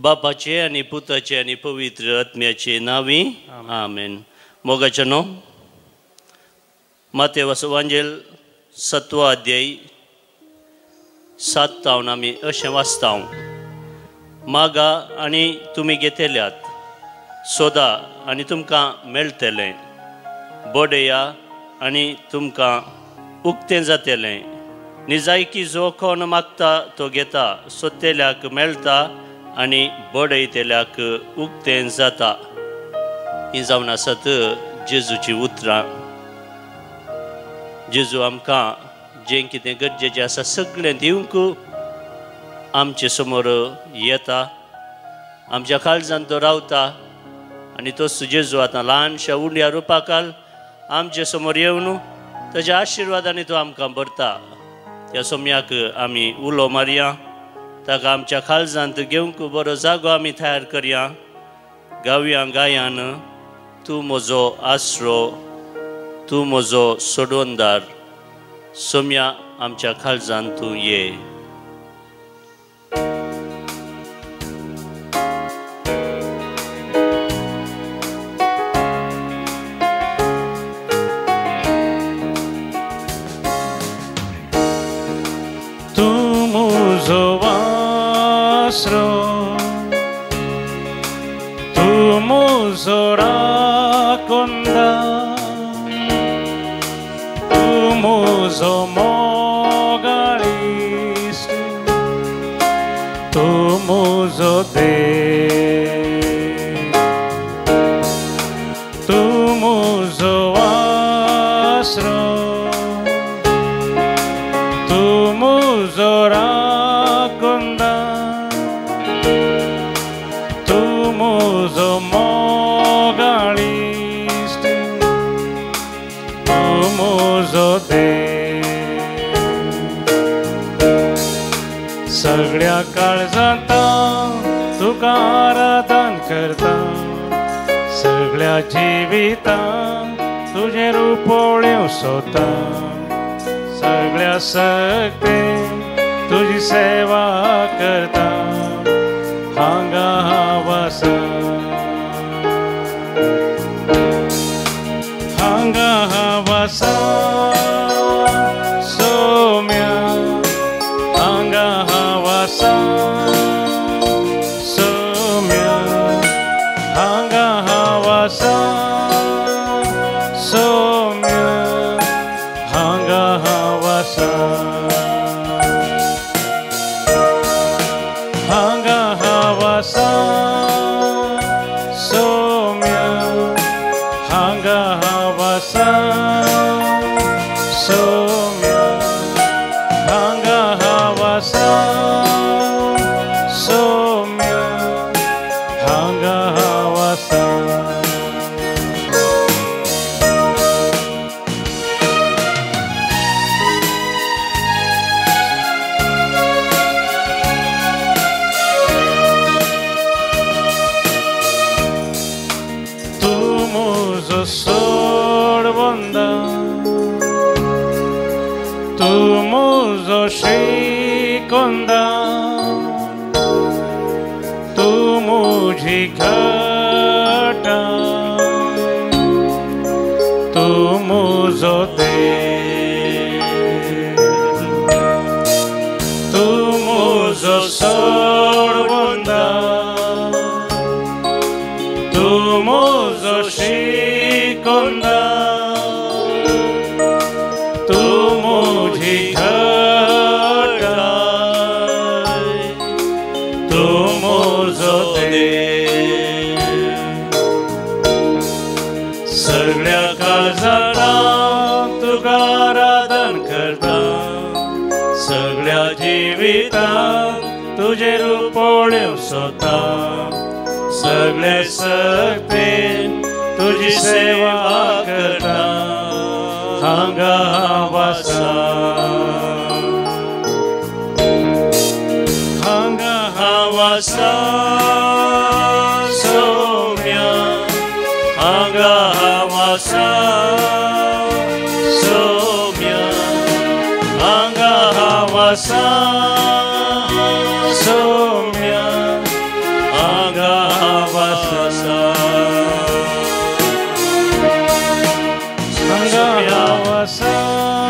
बापाचे आनी पुताचे आनी पवित्र आत्म्याचे नांवी आमेन. मोगाचे न्हू मातेव वांजेल 7वो अध्याय 7 तावन आमी अशें वाचता, मागा आनी तुमी घेतल्यात, सोदा आनी तुमकां मेळटलें, बडया आनी तुमकां उक्तें जातलें. निजायकी जो कोण मागता तो घेता, सोदतल्याक मेळटा आनी बडयतल्याक उक्तें जाता. ही जावन आसात जेजूची उतरां. जेजू आमकां जें कितें गरजेचें आसा सगळें दिवंक आमचे समोर येता, आमच्या काळजान तो रावता आनी तोच जेजू आतां ल्हानशा उंड्या रुपाकाल आमचे समोर येवन ताज्या आशिर्वादांनी तो आमकां भरता. त्या सोम्याक आमी उलो मारया, ताका आमच्या काळजांत घेवंक बरो जागो आमी तयार करया. गावया गायान, तूं म्हजो आसरो, तूं म्हजो सोडवणदार, सोम्या आमच्या काळजांत तूं ये. सगळ्या काळजांत तुका आराधन करता, सगळ्या जिवितांत तुजें रूप पळोवंक सोदता, सगळ्या शक्तीन तुजी सेवा करता. हांगा हांव आसा, हांगा हांव आसा सोम्या, हांगा हांव आसा सोम्या, हांगा हांव आसा सोम्या, हांगा हांव आसा, हांगा हांव आसा सोम्या, हांगा हांव आसा सोम्या, हांगा हांव आसा सोम्या, हांगा हांव आसा. तूं म्हजो सोडवंदा, तूं म्हजो शिकोंदा, तूं म्हजी घटा, तूं म्हजो देव, तूं म्हजो सोडवंदा, तूं म्हजो शिकोंदा, तूं म्हजी घटा, तूं म्हजो देव. सगळ्या काळजांत तुका आराधन करता, सगळ्या जिवितांत तुजें रूप पळोवंक सोदता, सगळे शक्तीन तुजी सेवा करता. हांगा हांव आसा, हांगा हांव आसा सोम्या, हांगा हांव आसा सोम्या, हांगा हांव आसा सोम्या, आसा. हांगा हांव आसा.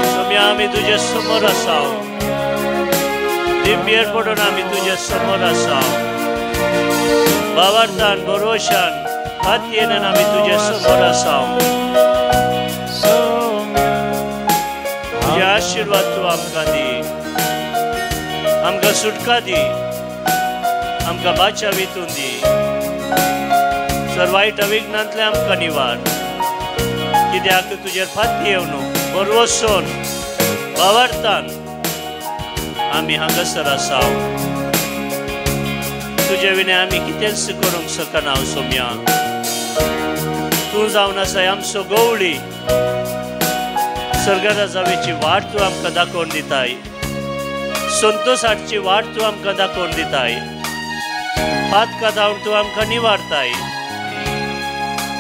सोम्या आमी तुजे समोर आसा. दिंबेर पडून आमी तुजे समोर आसा. भावार्थान भरोशान हातयेन आमी तुजे समोर आसा. तुजे आशिर्वाद तूं आमकां दी, आमकां सुटका दी, आमकां बाचावी तूं दी. सर वायट अविघ्नांतलें आमकां निवार. कित्याक तुजेर फाती येवन भरवसोन भावार्थान आमी हांगासर आसा. तुजे विणे आमी कितेंच करूंक शकना सोम्या. तूं जावन आसाय आमचो गवळी. सर्गारा जावेची वाट तूं आमकां दाखोवन दिताय. संतोश हाडची वाट तूं आमकां दाखोवन दिताय. पातकां जावन तूं आमकां निवारताय.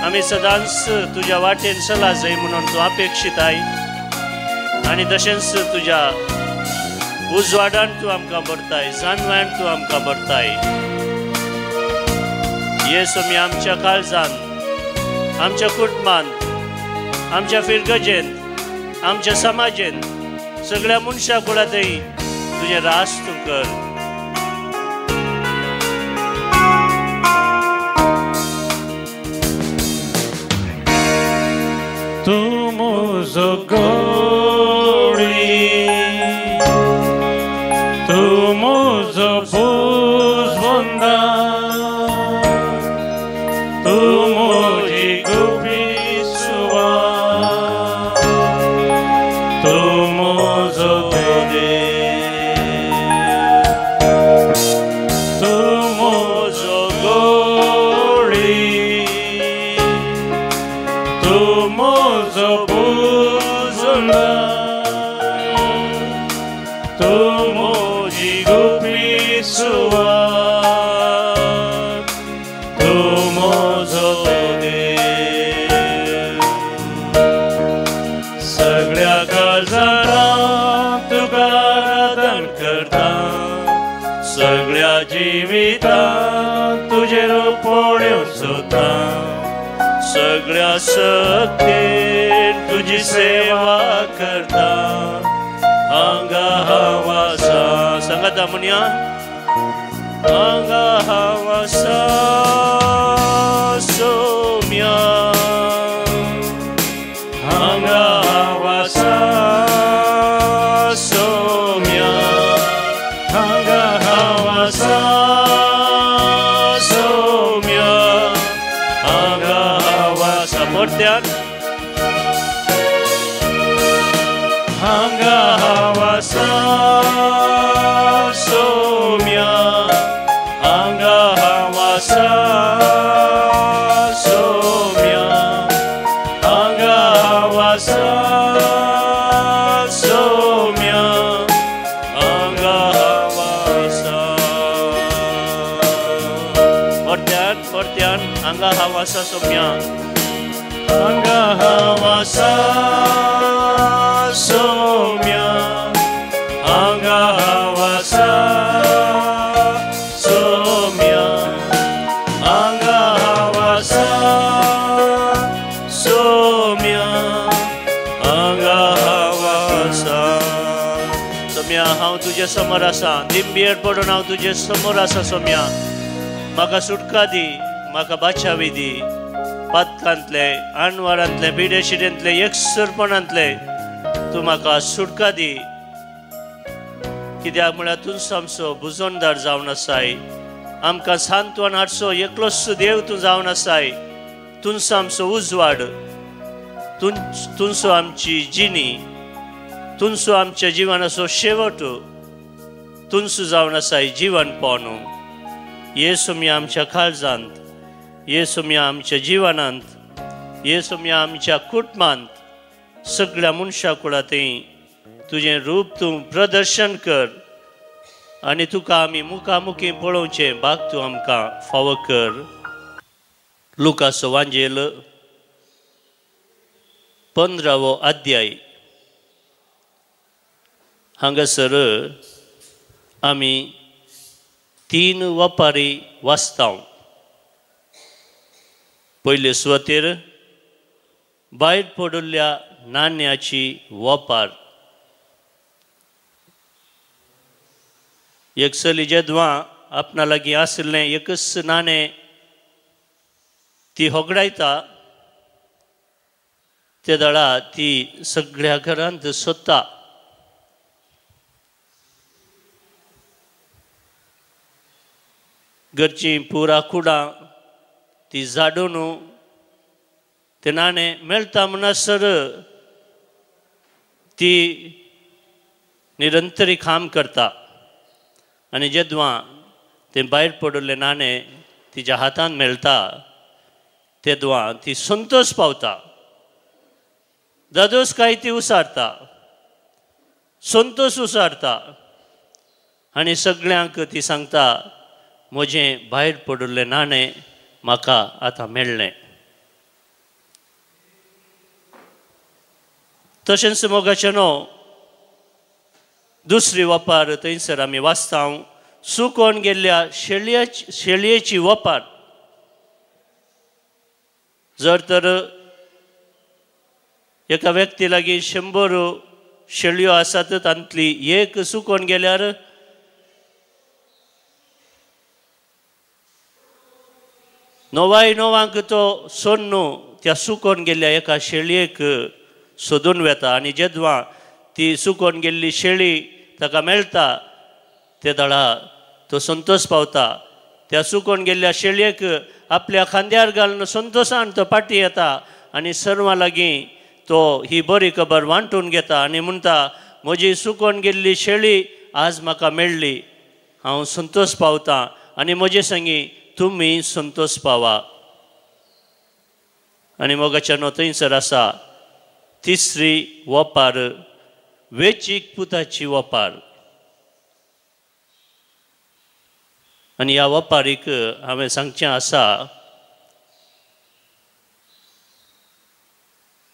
आमी सदांच तुज्या वाटेन चला जाय म्हणून तूं अपेक्षिताय आनी तशेंच तुज्या उजवाडान तूं आमकां भरताय, जानव्यान तूं आमकां भरताय. ये सोमी आमच्या काळजान, आमच्या कुटुंबान, आमच्या फिरगजेन, आमच्या समाजेन, सगळ्या मनशा कुळांतय तुजें रास तूं कर. तूं म्हजो गवळी, तूं म्हजो भुजबंदा, तूं म्हजी गुपी सुवात, तूं म्हजो देव. तूं म्हजो गवळी, तूं म्हजो भुजबंदा, तूं म्हजी गुपी सुवात, तूं म्हजो देव. सगळ्या काळजांत तुका आराधन करता, सगळ्या जिवितांत तुजें रूप पळोवंक सोदता, सगळ्या शक्तीन तुजी सेवा करता. हांगा हांव आसा. सांगाता म्हणया, हांगा हांव आसा सोम्या, हांगा हांव आसा सोम्या, हांगा हांव आसा सोम्या, हांगा हांव आसा. परत्यान हांगा हांव आसा सोम्या, हांगा हांव आसा सोम्या, हांगा हांव आसा सोम्या, हांगा हांव आसा. परत्यान परत्यान हांगा हांव आसा सोम्या, हांगा हांव आसा सोम्या, हांगा हांव आसा सोम्या, हांगा हांव आसा सोम्या, हांगा हांव आसा. सोम्या हांव तुजे समोर आसा. दिंबेर पडून हांव तुजे समोर आसा सोम्या. म्हाका सुटका दी, म्हाका बाचावी दी. पातकांतले, आणवारांतले, बिडेशिडेंतले, एकसरपणांतले तूं म्हाका सुटका दी. कित्याक म्हळ्यार तूं आमचो भुजोनदार जावन आसाय. आमकां सांत्वन हाडचो एकलोच देव तूं जावन आसाय. तूंच आमचो उजवाड, तुंचो आमची जिणी, तुंचो आमच्या जिवनाचो शेवट, तुंचो जावन आसाय जिवनपण. येसू मी आमच्या काळजांत, येसू मी आमच्या जिवनांत, येसू मी आमच्या कुटुंबांत, सगळ्या मनशा कुळांतय तुजें रूप तूं प्रदर्शन कर आनी तुका आमी मुखामुखी पळोवचें भाग तूं आमकां फावो कर. लुकासो वांजेल 15वो अध्याय. हांगासर आमी 3 वपारी वाचता. पयले सुवातेर भायर पडिल्ल्या नाण्याची वपार। एक चली जेदवां आपणा लागीं आशिल्लें एकच नाणें ती होगडायता ते दळा ती सगळ्या घरांत सोदता। घरचीं पुरा कुडां ती झाडून ते नाणें मेळटा म्हणसर ती निरंतरी काम करता आनी जेदवां तें भायर पडिल्लें नाणें तिच्या हातान मेळटा तेदवां ती संतोष पावता, दादोस काय ती उसारता, संतोष उसारता आनी सगळ्यांक ती सांगता म्हजें भायर पडिल्लें नाणें म्हाका आतां मेळ्ळें। तशेंच मोगाचें न्हू दुसरी वपार थंयसर आमी वाचता सुकोन गेल्ल्या शेळयेची वपार। जर तर एका व्यक्ती लागीं 100 शेळयो आसात तांतली एक सुकोन गेल्यार नवाय नवांक तो सोन्नू त्या सुकोन गेल्ल्या एका शेळयेक सोदून वेता आनी जेदवां ती सुकोन गेल्ली शेळी ताका मेळटा ते दळा तो संतोष पावता। त्या सुकोन गेल्ल्या शेळयेक आपल्या खांद्यार घालून संतोषान तो पाटी येता आनी सर्वां लागीं तो ही बरी खबर वांटून घेता आनी म्हणटा म्हजी सुकोन गेल्ली शेळी आज म्हाका मेळ्ळी, हांव संतोष पावता आनी म्हजे संगी तुमी संतोष पावा। आनी मोगाच्या न्हू थंयसर आसा तिसरी वपार, वेचीक पुताची वपार। आनी ह्या वपारीक हांवें सांगचें आसा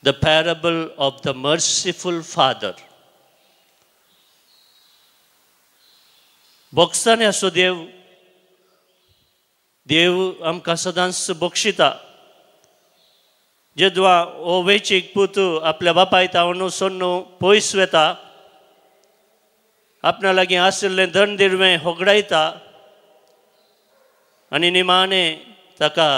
the parable of the merciful father. बोगसाने आसो देव, देव आमकां सदांच बक्षिता। जेदवां हो वेचीक पूत आपल्या बापाय तावन सोन्नू पयस वेता, आपणा लागीं आशिल्लें धन दिरवें होगडायता आनी निमाणें ताका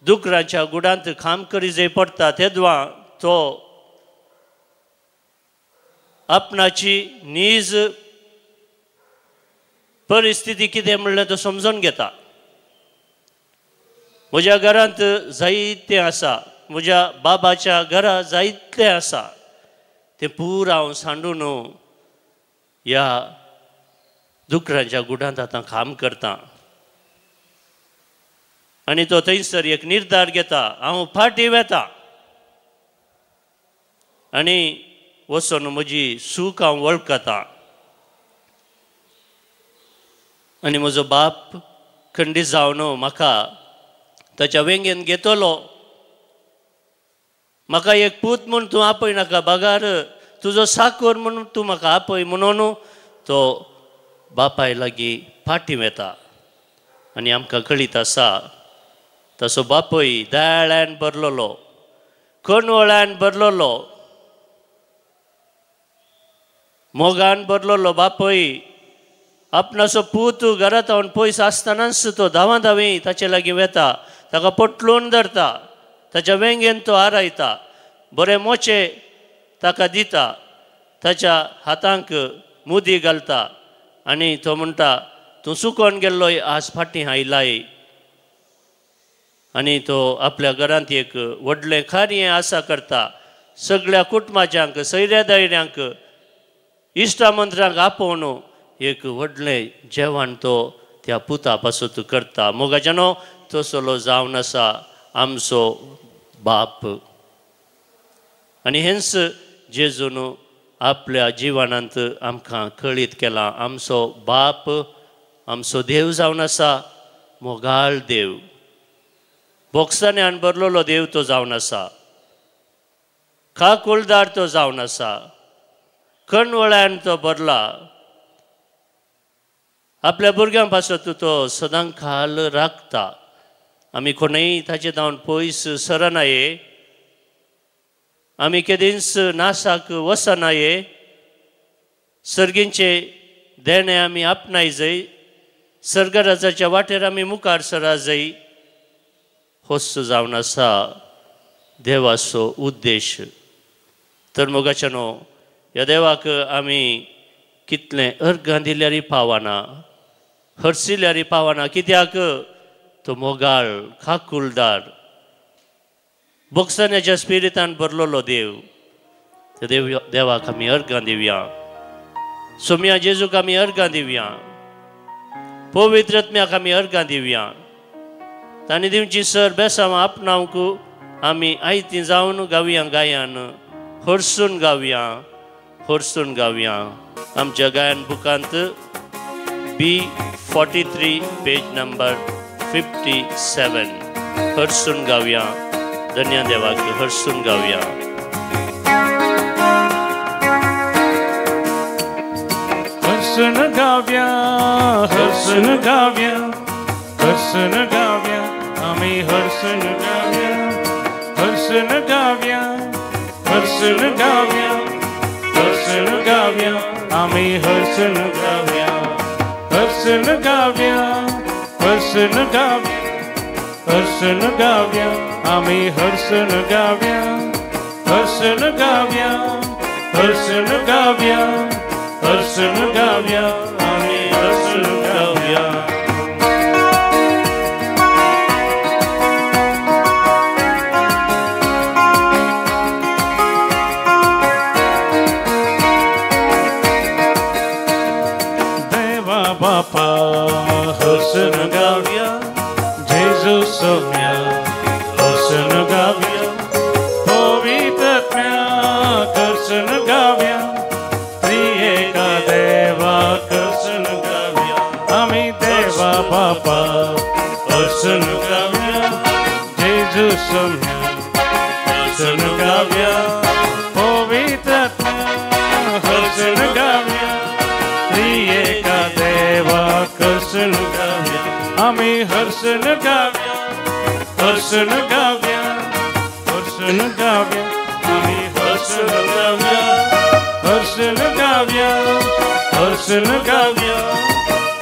दुकराच्या गुडांत काम करी जाय पडटा तेदवां तो आपणाची नीज परिस्थिती कितें म्हणल्यार तो समजून घेता। म्हज्या घरांत जायतें आसा, म्हज्या बाबाच्या घरा जायतें आसा, तें पूर हांव सांडून ह्या दुकरांच्या गुडांत आतां काम करता। आनी तो थंयसर एक निर्धार घेता हांव फाटीं वेता आनी वचून म्हजी सूख हांव वळखता आनी म्हजो बाप खंडीत जावन म्हाका ताच्या वेंगेन घेतलो, म्हाका एक पूत म्हूण तूं आपय नाका बगार तुजो साकोर म्हूण तूं म्हाका आपय म्हणून तो बापाय लागीं फाटीं वेता। आनी आमकां कळीत आसा तसो बापूय दयाळ्यान भरलेलो, कणवळ्यान भरलेलो, मोगान भरलेलो बापूय आपणाचो पूत घरांत हांव पयस आसतनाच तो धांवा धांवी ताचे लागीं वेता, ताका पोटलून धरता, ताच्या वेंगेन तो आरायता, बरे मोचे ताका दिता, ताच्या हातांक मुदी घालता आनी तो म्हणटा तूं सुकोन गेल्लोय आज फाटीं आयलाय। आनी तो आपल्या घरांत एक व्हडलें कार्य आसा करता, सगळ्या कुटुंबाच्यांक सयऱ्या दायऱ्यांक इश्टा मंत्रांक आपोवन एक व्हडलें जेवण तो त्या पुता पासून करता। मोगाच्यानो तसलो जावन आसा आमचो बाप। आनी हेंच जेजून आपल्या जिवनांत आमकां कळीत केलां, आमचो बाप आमचो देव जावन आसा मोगाळ देव, बोगसाण्यान भरलेलो देव तो जावन आसा, काकुळदार तो जावन आसा, कणवळ्यान तो भरला, आपल्या भुरग्यां पासत तो सदां खाल राखता आमी कोणूय ताचे धांवन पयस सरनाये, आमी केदींच नासाक वचनाये. सर्गींचे देणें आमी आपणाय जाय, सर्गराजाच्या वाटेर आमी मुखार सरा जाय. होच जावन आसा देवाचो उद्देश. तर मोगाच्या न्हू ह्या देवाक आमी कितलें अर्गां दिल्यारय पावना, हरसिल्यारय पावना. कित्याक तो मोगाळ खाकुलदार बोगसण्याच्या स्पिरितान भरलेलो देव. त्या देवाक आमी अर्गां दिवया, सोम्या जेजूक आमी अर्गां दिवया, पवित्र आत्म्याक आमी अर्गां दिवया. तांणी दिवची सर बेसांवां आपणावंक आमी आयतीं जावन गावया, गायान हरसून गावया, हरसून गावया. आमच्या गायन बुकांत B43 page number 57 हरसून गावया. धन्य देवाक हरसून गावया. हरसून गावया, हरसून गावया, हरसून गावया, आमी हरसून गावया, हरसून गावया, हरसून गावया, हरसून गावया, आमी हरसून गावया, हरसून गावया, हरसून गावया, हरसून गावया, आमी हरसून गावया, हरसून गावया, हरसून गावया, हरसून गावया, आमी हरसून गावया. देवा बापा हरसून गावया, जेजू सोम्या हरसून गावया, पवित्र आत्म्या हरसून गावया, त्रिएका देवा हरसून गावया, आमी देवा बापा हरसून गावया, जेजू सोम्या हरसून गावया, पवित्र आत्म्या हरसून गावया, त्रिएका देवा हरसून गावया, आमी हरसून गावया, हरसून गावया, हरसून गावया, आमी हरसून गावया, हरसून गावया, हरसून गावया,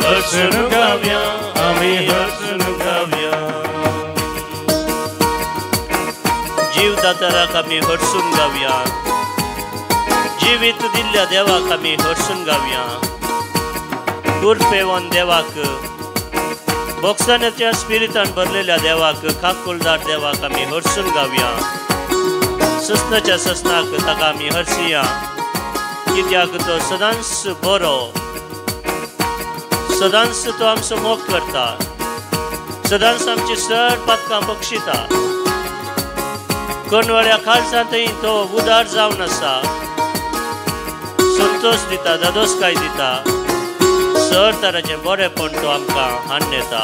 हरसून गावया, आमी हरसून गावया. जीवदाताराक आमी हरसून गावया, जिवीत दिल्ल्या देवाक आमी हरसून गावया, कुरपेवन देवाक, बोगसण्याच्या स्पिरितान भरलेल्या देवाक, काकुलदार देवाक आमी हरसून गावया. ससनाच्या ससनाक ताका आमी हरसिया, कित्याक तो सदांच बरो, सदांच तो आमचो मोग करता, सदांच आमची सर पातकां बक्षिता. कोणवळ्या काळजांतय तो उदार जावन आसा, संतोश दिता, दादोसकाय दिता, सर तराचें बरेंपण तो आमकां हाडून येता.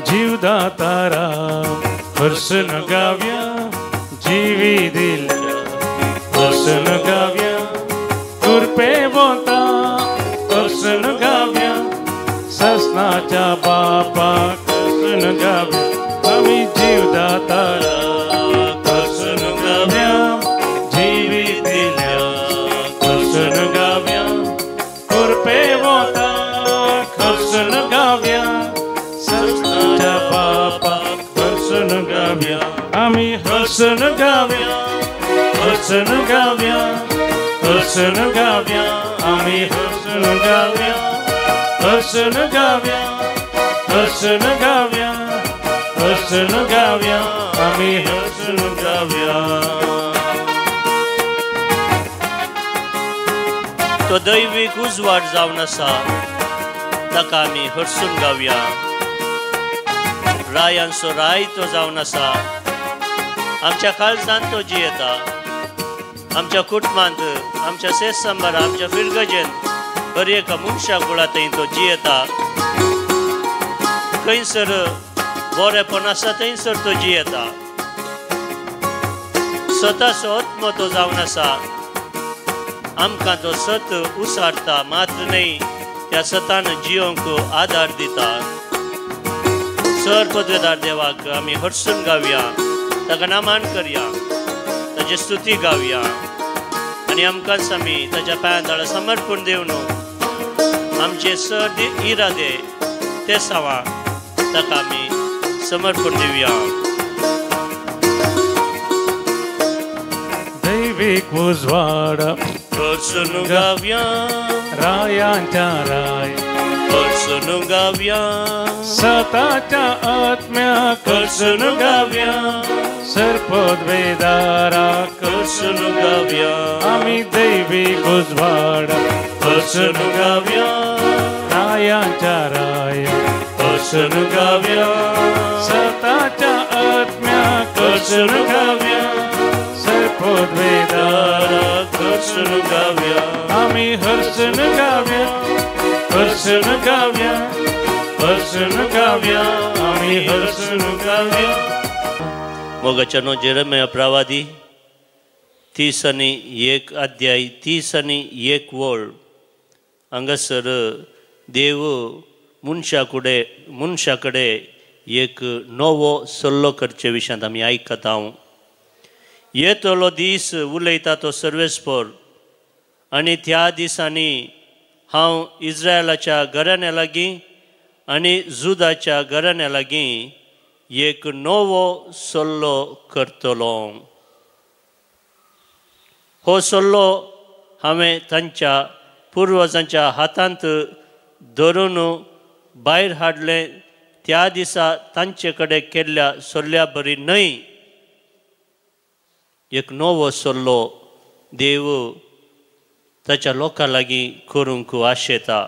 जीवदातारा हरसून गावया, जीवी दिल्या हरसून गावया, कृपे वोता हरसून गावया, ससनाच्या बापा हरसून गावया, आमी जीवदातारा हरसून गावया, जीवी दिल्या हरसून गावया, कृपे वोता हरसून गावया, ससनाच्या बापा हरसून गावया, आमी हरसून गावया, हरसून गावया, हरसून गावया, आमी हरसून गावया, हरसून गावया, हरसून गावया, हरसून गावया, आमी हरसून गावया. तो दैवीक उजवाड जावन आसा, ताका आमी हरसून गावया. रायांचो राय तो जावन आसा, आमच्या काळजांत तो जियेता, आमच्या कुटुंबांत, आमच्या सेसंबारा, आमच्या फिरगजेंत, हर एका मनशा कुळांतय तो जियेता. खंयसर बरेंपण आसा थंयसर तो जियेता. सताचो आत्मो तो जावन आसा, आमकां तो सत उसारता मात्र न्हय त्या सतान जियोंक आदार दिता. सर पदवेदार देवाक आमी हरसून गावया, ताका नामान करया, ताची स्तुती गावया आनी आमकांच आमी ताच्या पांयां तळा समर्पण दिवन आमचे सर इरादे ते सावा ताका आमी समर्पण दिवया. दैवीक उजवाड हरसून गावया, रायांच्या राय हरसून गावया, सताच्या आत्म्या हरसून गावया, सर्पद्वेदारा हरसून गावया, आमी दैवीक उजवाड हरसून गावया, रायांच्या राय हरसून गावया, सताच्या आत्म्या हरसून गावया, सर्पद्वेदारा हरसून गावया, आमी हरसून गावया, हरसून गावया, हरसून गावया, आमी हरसून गावया. मोगाच्या नो जेरमया प्रवादी 31 अध्याय 31 वळ हांगासर देव मनशा कडेन एक नवो सल्लो करचे विशयांत आमी आयकता. येतलो दीस उलयता तो सर्वेस्पर, आनी त्या दिसांनी हांव इस्रायलाच्या घराण्या लागीं आनी जुदाच्या घराण्या लागीं एक नवो सल्लो करतलो. हो सल्लो हांवें तांच्या पुर्वजांच्या हातांत धरून भायर हाडलें त्या दिसा तांचे कडेन केल्ल्या सल्ल्या बरी न्हय. एक नवो सल्लो देव ताच्या लोकां लागीं करूंक आशेता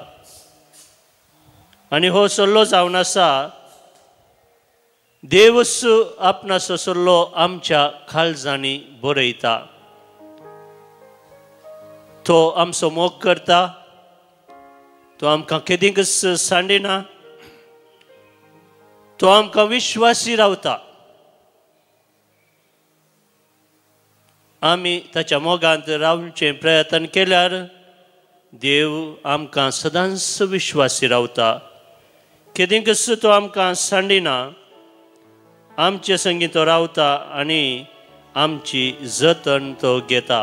आनी हो सल्लो जावन आसा देवच आपणाचो सल्लो आमच्या काळजांनी बरयता. तो आमचो मोग करता, तो आमकां केदींकच सांडिना, तो आमकां विश्वासी रावता. आमी ताच्या मोगांत रावचें प्रयत्न केल्यार देव आमकां सदांच विश्वासी रावता. केदींकच तो आमकां सांडिना, आमचे संगी तो रावता आनी आमची जतन तो घेता.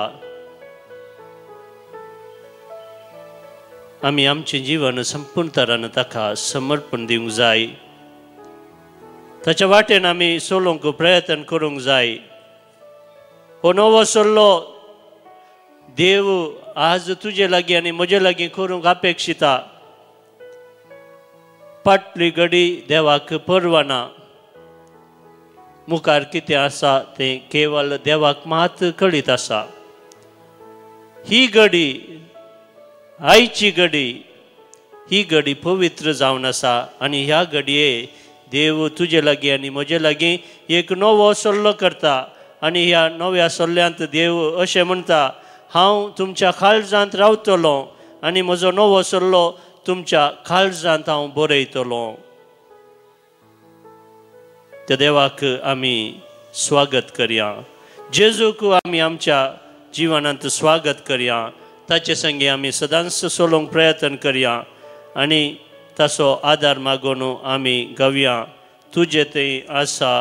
आमी आमचें जीवन संपूर्ण तरान ताका समर्पण दिवंक जाय. ताच्या वाटेन आमी चलोवंक प्रयत्न करूंक जाय. हो नवो सल्लो देव आज तुजे लागीं आनी म्हजे लागीं करूंक अपेक्षिता. फाटली घडी देवाक परवाना, मुखार कितें आसा तें केवल देवाक मात कळीत आसा. ही घडी, आयची घडी, ही घडी पवित्र जावन आसा आनी ह्या घडये देव तुजे लागीं आनी म्हजे लागीं एक नवो सल्लो करता आनी ह्या नव्या सल्ल्यांत देव अशें म्हणटा, हांव तुमच्या काळजांत रावतलो आनी म्हजो नवो सल्लो तुमच्या काळजांत हांव बरयतलो. त्या देवाक आमी स्वागत करया, जेजूक आमी आमच्या जिवनांत स्वागत करया, ताचे संगी आमी सदांच चलोवंक प्रयत्न करया आनी ताचो आदार मागून आमी गावया. तुजे थंय आसा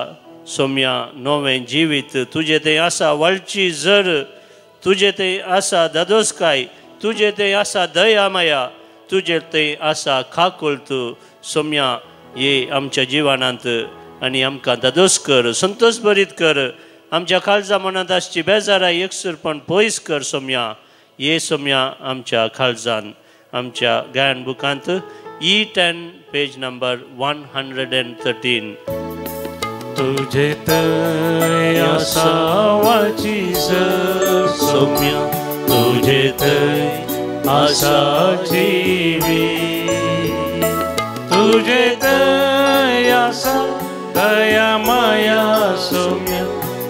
सोम्या नवें जिवीत, तुजे थंय आसा वळची जर, तुजे थंय आसा दादोसकाय, तुजे थंय आसा दया माया, तुजे थंय आसा काकुळट. सोम्या ये आमच्या जिवनांत आनी आमकां दादोस कर, संतोष भरीत कर. आमच्या काळजा मनांत आसची बेजाराय एकसूरपण पयस कर सोम्या. ये सोम्या आमच्या काळजान. आमच्या गायन बुकांत E10 page number 113. तुझे थंय आसा वाची जर सोम्या, तुझे थंय आसा जिवीत, तुझे थंय आसा दया माया सोम्या,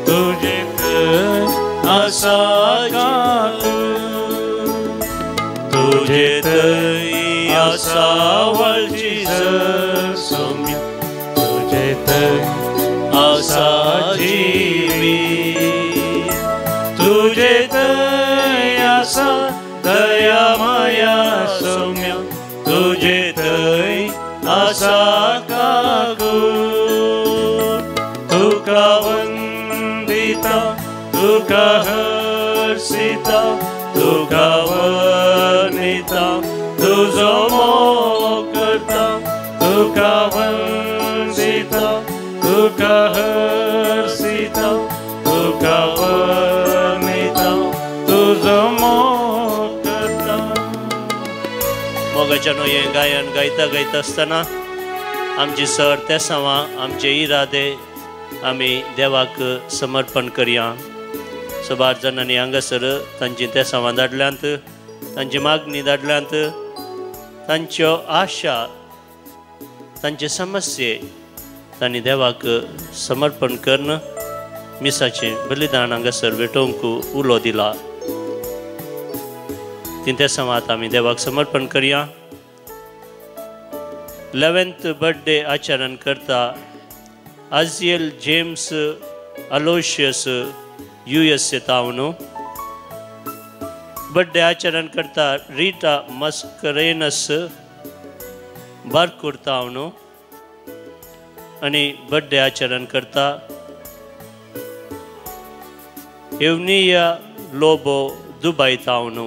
तुझे थंय आसा काकूळ, तुझे थंय आसा वळची जर सोम्या, तुझे थंय आसा जिवीत, तुझे थंय आसा दया माया सोम्या, तुझे तुका हर्षिता तुका वनिता तुजो मोग करता तुका वंदिता तुका हर्षिता तुका वनिता तुजो मोग करता। मोगाच्यानो हें गायन गायता गायता आसतना आमची सर तेसांवां आमचे इरादे आमी देवाक समर्पण करया। सबार जाणांनी हांगासर तांची तेसांवां धाडल्यांत, तांची मागणी धाडल्यांत, तांच्यो आशा तांचे समस्ये तांणी देवाक समर्पण करून मिसाचें बलिदान हांगासर भेटोवंक उलो दिला। ती तेसांवां आतां आमी देवाक समर्पण करया। 11th birthday आचरण करता आजियल जेम्स अलोशियस USA तावन। बर्थडे आचरण करता रीटा मस्करेनस बारकूर तावन आनी बर्थडे आचरण करता एवनिया लोबो दुबय तावन।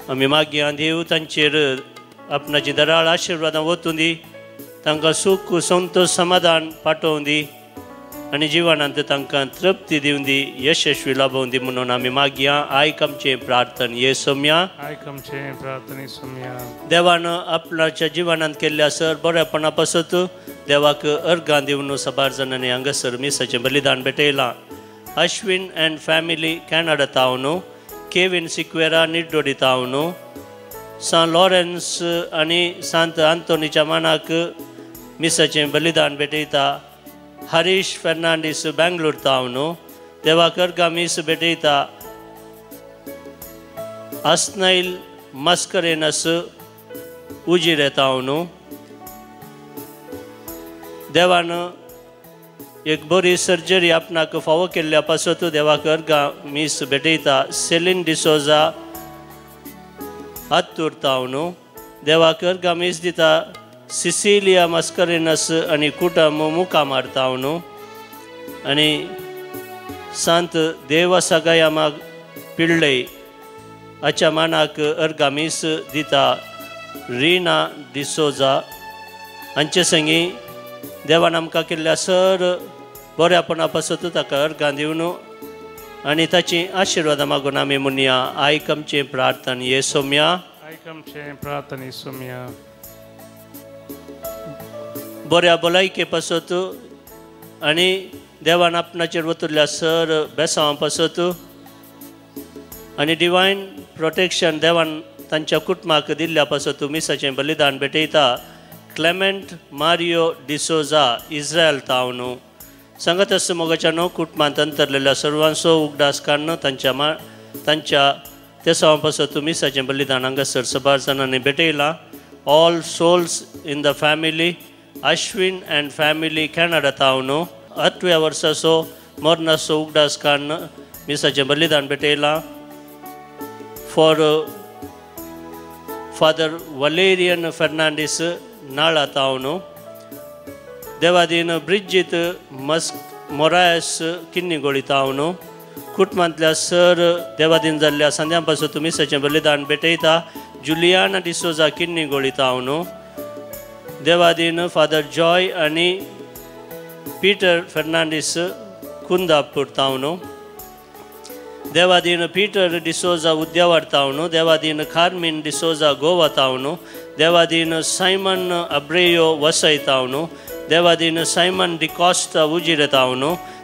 आमी मागीर देव तांचेर आपणाची दराळ आशिर्वादां वतूं दी, तांकां सूख संतोष समाधान पाठोवं दी आनी जिवनांत तांकां तृप्ती दिवं दी, यशस्वी लाभोवं दी म्हणून आमी मागया। आयक आमचें प्रार्थन ये सोम्या, आयक आमचें प्रार्थने सोम्या। देवान आपणाच्या जिवनांत केल्ल्या सर बरेपणा पासत देवाक अर्गां दिवन सबार जाणांनी हांगासर मिसाचें बलिदान भेटयलां। अश्विन अँड फॅमिली कॅनडा तावन, केविन सिक्वेरा निड्डोडी तावन, सांत लॉरेन्स आनी सांत आंतोनीच्या मानाक मिसाचें बलिदान भेटयता हरीश फेर्नांडीस बेंगलोर तावन, देवाक अर्गां मीस भेटयता अस्नैल मस्करेनस उजिरे तावन। देवान एक बरी सर्जरी आपणाक फावो केल्ल्या पासत देवाक अर्गां मीस भेटयता सेलीन डिसोजा आत्तूर तावन। देवाक अर्गां मीस दिता सिसिलिया मस्करेनस आनी कुटुंब मुखामार तावन आनी सांत देवसगायामा पिळ्ळै हाच्या मानाक अर्गां मीस दिता रिना डिसोजा। हांचे संगी देवान आमकां केल्ल्या सर बऱ्यापणा पासत ताका अर्गां दिवन आनी ताची आशिर्वादां मागून आमी म्हणया। आयक आमचें प्रार्थन ये सोम्या, आयक आमचें प्रार्थन ये सोम्या। बऱ्या भलायके पासत आनी देवान आपणाचेर वतल्या सर बेसांवां पासत आनी डिवायन प्रोटेक्शन देवान तांच्या कुटुंबाक दिल्ल्या पासत मिसाचें बलिदान भेटयता क्लेमेंट मारियो डिसोजा इस्रायल तावन। सांगत आसता मोगाच्या न्हू कुटुंबांत अंतरलेल्या सर्वांचो उगडास काडून तांच्या तेसांवां पासत मिसाचें बलिदान हांगासर सबार जाणांनी भेटयलां। All souls in the family Ashwin and family Canada तावन 8व्या वर्साचो मरणाचो उगडास काडून मिसाचें बलिदान भेटयलां। फॉर फादर वलेरियन फेर्नांडीस नाळा तावन, देवादीन ब्रिजीत मोरायस किन्नीगोळी तावन। कुटुंबांतल्या सर देवादीन जाल्ल्या सांद्यां पासून मिसाचें बलिदान भेटयता जुलियाना डिसोजा किन्नीगोळी तावन। देवादीन फादर जॉय आनी पीटर फेर्नांडीस कुंदापूर तावन, देवादीन पीटर डिसोजा उद्यावर तावन, देवादीन कार्मीन डिसोजा गोवा तावन, देवादीन सायमन अब्रेयो वसय तावन, देवादीन सायमन डिकॉस्टा उजिरे तावन,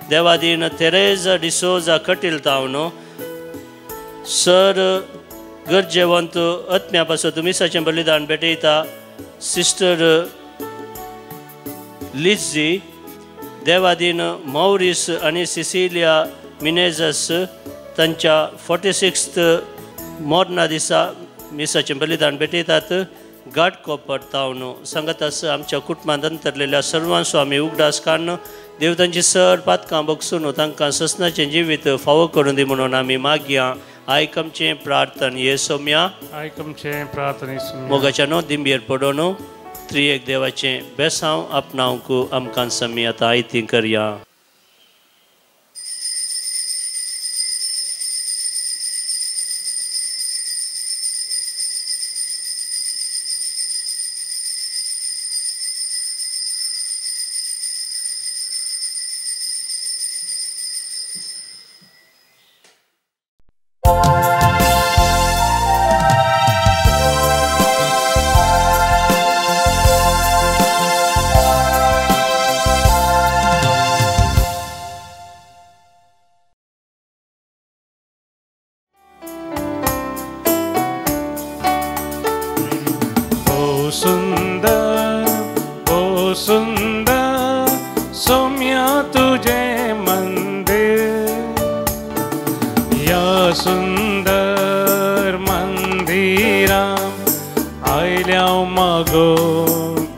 देवादीन तेरेजा डिसोजा कटील तावन। सर गरजेवंत आत्म्या पासून मिसाचें बलिदान भेटयता सिस्टर लिझी, देवादीन मौरीस आनी सिसिलिया मिनेजस तांच्या 46th मरणा दिसा मिसाचें बलिदान भेटयतात घाटकोपर तावन। सांगत आसा आमच्या कुटुंबांत अंतरलेल्या सर्वांचो आमी उगडास काडून देव तांची सर पातकां बगसून तांकां ससनाचें जिवीत फावो करून दी म्हणून आमी मागया। आयक आमचें प्रार्थन ये सोम्या, आयक आमचें प्रार्थन ये सोम्या। मोगाच्या न्हू दिंबेर पडोन त्रिएक देवाचें बेसांव आपणावंक आमकां समी आतां आयती करया। सुंदर मंदिरा आयल्या मागो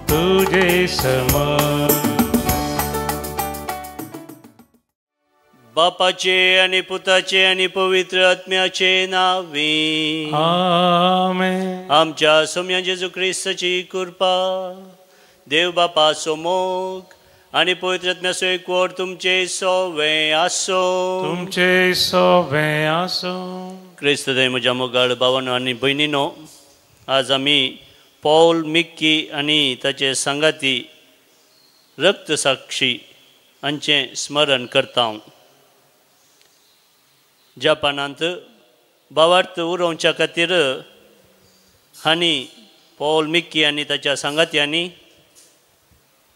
तुजे समर. बापाचे आणि पुताचे आणि पवित्र आत्म्याचे नावे आमेन. आमच्या सोम्या जेजू क्रिस्ताची कृपा, देव बापाचो मोग आणि पवित्र आत्म्याचो एकवट तुमचे सोवे आसो. तुमचे सोवे आसो. क्रिस्त देव म्हज्या मोगाळ भावानो आनी भयणीनो, आज आमी पॉल मिक्की आनी ताचे सांगाती रक्तसाक्षी हांचें स्मरण करता. जपानांत भावार्थ उरोवच्या खातीर हांणी पॉल मिक्की आनी ताच्या सांगात्यांनी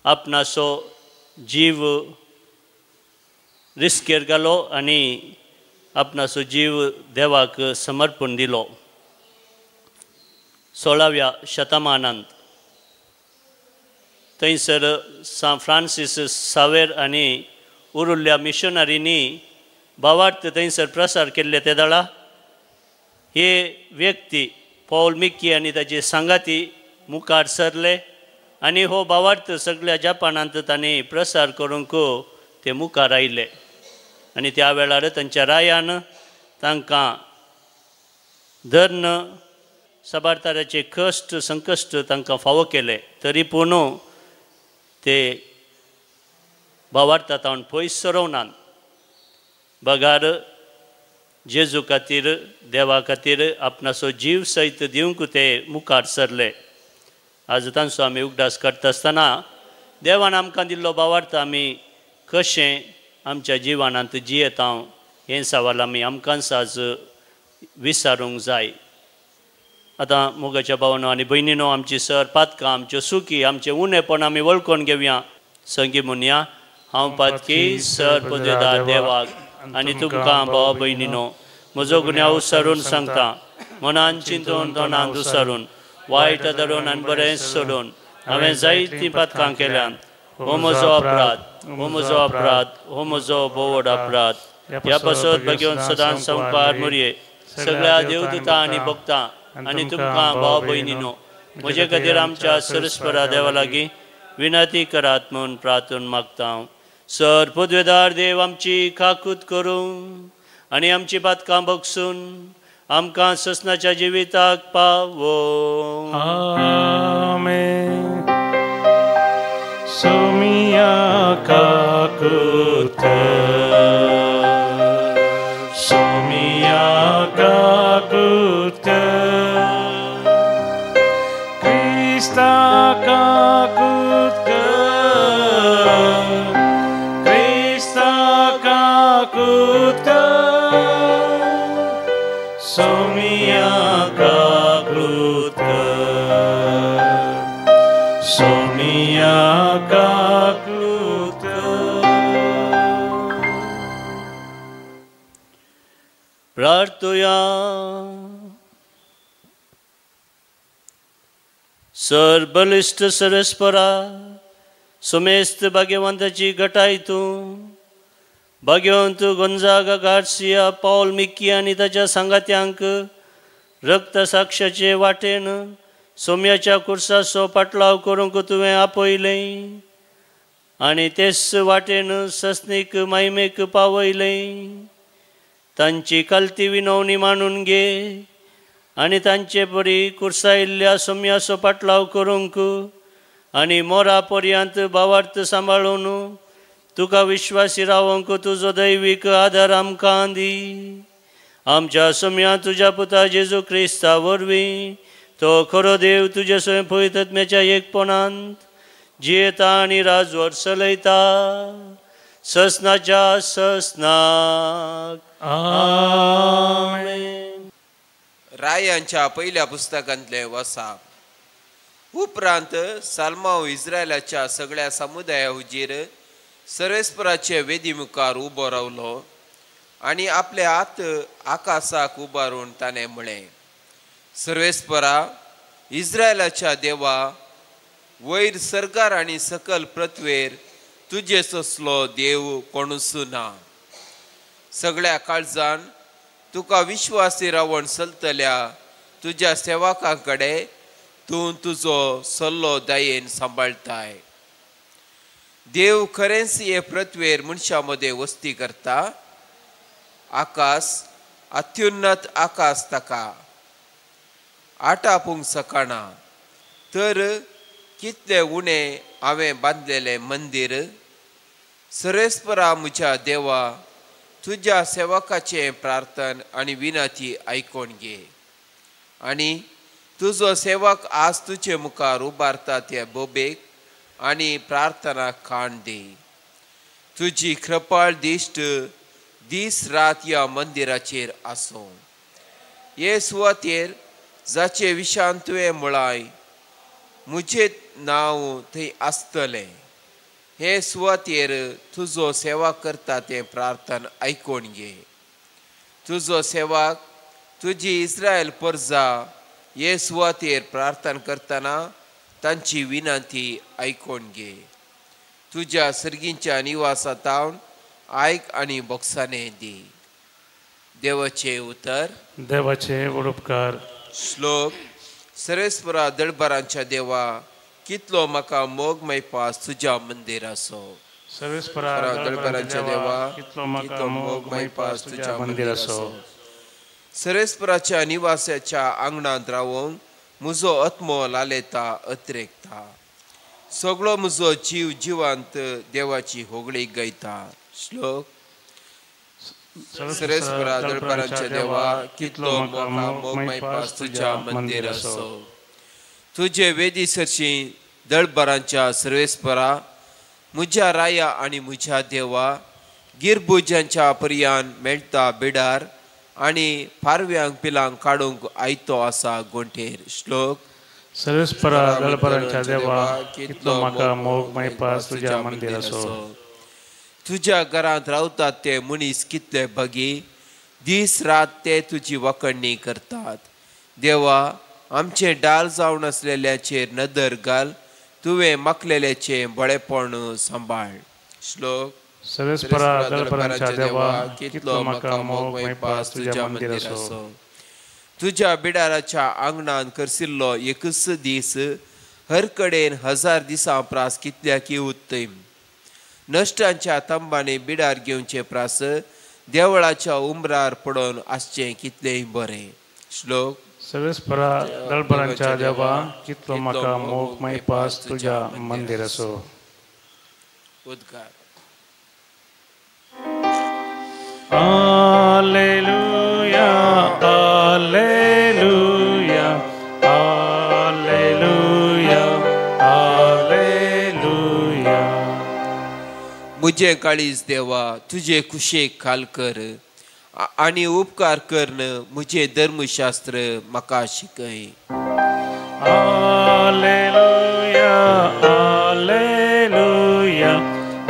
आपणाचो जीव रिस्केर घालो आनी आपणाचो जीव देवाक समर्पण दिलो. 16व्या शतमानांत थंयसर सांत फ्रांसीस सावेर आनी उरुल्ल्या मिशनरींनी भावार्थ थंयसर प्रसार केल्ले ते दळा हे व्यक्ती पॉल मिक्की आनी ताचे सांगाती मुखार सरले आनी हो भावार्थ सगळ्या जपानांत तांणी प्रसार करूंक ते मुखार आयले. आनी त्या वेळार तांच्या रायान तांकां धर्ण साबार तराचे कश्ट संकश्ट तांकां फावो केले, तरी पूण ते भावार्था तावन पयस सरोवनात, बगार जेजू खातीर देवा खातीर आपणाचो जीव सयत दिवंक ते मुखार सरले. आज तांचो आमी उगडास करता आसतना देवान आमकां दिल्लो भावार्थ आमी कशें आमच्या जिवनांत जियेता हें सवाल आमी आमकांच आज विचारूंक जाय. आतां मोगाच्या भावानो आनी भयणीनो, आमची सर पातकां, आमच्यो सुकी, आमचें उणेपण आमी वळखून घेवया. संगी म्हणया, हांव पातकी सर पदवेदार देवाक आनी तुमकां भाव भयणीनो म्हजो गुन्यांव विसरून सांगता. मनान चिंतून तोंडान दुसरून वायट धरून आनी बरें सोडून हांवें जायतीं पातकां केल्यान. हो म्हजो अपराध, हो म्हजो अपराध, हो म्हजो भोवड अपराध. ह्या पासत भगवंत सदांच संपार मुरये सगळ्या देवदूतां आनी भक्तां आनी तुमकां भाव भयणीनो म्हजे खातीर आमच्या सरस्परा देवा लागीं विनंती करात म्हूण प्रार्थना मागता. सर पदवेदार देव आमची काकूत करूं आनी आमची पातकां बगसून आमकां ससनाच्या जिविताक पावो. आमेन. सोमिया काकूत, सोमिया काकूत, क्रिस्ता काकूत, क्रिस्ता काकूत, सोमिया काकूत, सोमिया काकूत. प्रार्थुया. सर बलिश्ट सरस्परा सुमेस्त भाग्यवंताची गटाय तूं भाग्यवंत गोंजागा गार्सिया पॉल मिक्की आनी ताच्या सांगात्यांक रक्तसाक्षाचे वाटेन सोम्याच्या कुर्साचो पाटलाव करूंक तुवें आपयलें आनी तेच वाटेन ससनीक मायमेक पावयलें. तांची कालती विनवणी मानून घे आनी तांचे परी कुर्सायल्ल्या सोम्याचो पाटलाव करूंक आनी मोरा पर्यंत भावार्थ सांबाळून तुका विश्वासी रावंक तुजो दैवीक आदार आमकां दी. आमच्या सोम्या तुज्या पुता जेजू क्रिस्ता वरवीं तो खरो देव तुजे स्वयं पवित्र एकपणांत जियेता आनी राजवट चलयता ससनाच्या ससनाक. आमेन. रायांच्या पहिल्या पुस्तकांतले वसा. उपरांत साल्माव इस्रायलाच्या सगळ्या समुदाया हुजीर सर्वेस्पराचे वेदी मुखार उबो रावलो आनी आपले हात आकाशाक उबारून ताणें म्हळें, सर्वेस्परा इस्रायलाच्या देवा, वयर सरकार आनी सकल पृथ्वेर तुजे तसलो देव कोणूच ना. सगळ्या काळजान तुका विश्वासी रावण चलतल्या तुज्या सेवकां कडेन तूं तुजो सल्लो दयेन सांबाळटाय. देव खरेंच हे पृथ्वेर मनशां मदें वस्ती करता. आकाश अत्युन्नत आकाश ताका आटापूंक शकना, तर कितलें उणें हांवें बांदलेलें मंदीर. सरेस्परा म्हज्या देवा, तुज्या सेवकाचें प्रार्थन आनी विनंती आयकून घे आनी तुजो सेवक आज तुजे मुखार उबारता त्या बोबेक आनी प्रार्थना काण दी. तुजी कृपाळ दिश्ट दीस रात ह्या मंदिराचेर आसूं. हे सुवातेर जाचे विशान तुवें म्हळाय म्हजें नांव थंय आसतलें, हे सुवातेर तुजो सेवा करता तें प्रार्थना आयकून घे. तुजो सेवक तुजी इस्रायल परजा हे सुवातेर प्रार्थना करतना तांची विनंती आयकून घे. तुज्या सर्गींच्या निवासांत आयक आनी बोगसाणें दी. देवाचें उतर. देवाचे उपकार. श्लोक. सरेस्वरा दळबरांच्या देवा, कितलो म्हाका मोग मैपास तुज्या मंदिराचो. सर्वेस्परा दळबरांच्या देवा, कितलो म्हाका मोग मैपास तुज्या मंदिराचो. सरेस्पराच्या निवासाच्या आंगणांत रावूंक म्हजो आत्मो लालेता अत्रेकता. सगळो म्हजो जीव जिवांत देवाची होगळी गायता. श्लोक. सरेस्परा दळबरांच्या देवा, कितलो म्हाका मोग मैपास तुज्या मंदिराचो. तुजे वेदी सरशी दळबरांच्या सर्वेस्परा, म्हज्या राया आनी म्हज्या देवा, गिरबुजांच्या पर्यान मेळटा बिडार आनी पारव्यांक पिलांक काडूंक आयतो आसा गोंठेर. श्लोक. सर्वेस्परा दळबरांच्या देवा, कितलो म्हाका मोग मैपास तुज्या मंदिराचो. तुज्या घरांत रावतात ते मनीस कितले बगी, दीस रात ते तुजी वाकणणी करतात. देवा, आमचें डाल जावन आसलेल्याचेर नदर घाल, तुवें मागलेल्याचें बळेपण सांबाळ. श्लोक. सर्वेस्परा दळबरांच्या देवा, कितलो म्हाका मोग मैपास तुज्या मंदिराचो. तुज्या बिडाराच्या आंगणान करसिल्लो एकच दीस हर कडेन 1000 दिसां प्रास कितल्याकी उत्तम. नश्टांच्या तंबांनी बिडार घेवचे प्रास देवळाच्या उमरार पडून आसचें कितलेंय बरें. श्लोक. सर्वेस्परा दळबरांच्या देवा, कितलो म्हाका मोग मैपास तुज्या मंदिराचो. उद्गार. Alleluia, alleluia, alleluia, alleluia. मुझे काळीज देवा, तुझे कुशेक खाल कर आनी उपकार करन मुझे धर्मशास्त्र म्हाका शिकय. Alleluia, alleluia,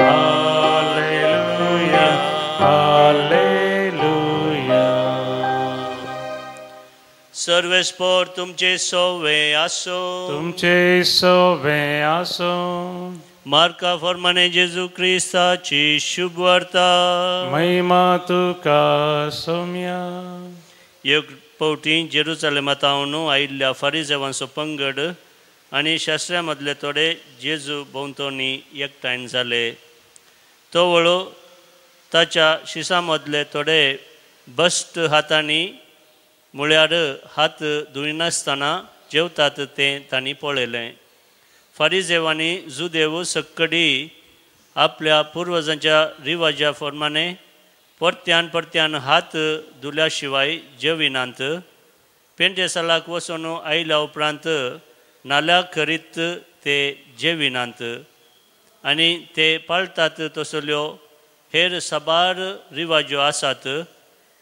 alleluia, alleluia. सर्वेस्पर तुमचे सोवे आसो. तुमचे सोवे आसो. मार्का फॉर्माने जेजू क्रिस्ताची शुभ वार्ता. महिमा तुका सोम्या. एक फावटी जेरुसलेमांत आयिल्ल्या फारिजेवांचो पंगड आनी शास्त्र्या मदले थोडे जेजू भोंवतणी एकठांय जाले. तो वळो ताच्या शिसां मदले थोडे बश्ट हातांनी म्हळ्यार हात धुयनासतना जेवतात तें तांणी पळयलें. फारिजेवांनी जुदेव सक्कडी आपल्या पुर्वजांच्या रिवाजा प्रमाणे परत्यान परत्यान हात धुल्या शिवाय जेविनात. पेंटेसालाक वचून आयल्या उपरांत नाल्या करीत ते जेविनात आनी ते पाळटात तसल्यो हेर साबार रिवाज्यो आसात.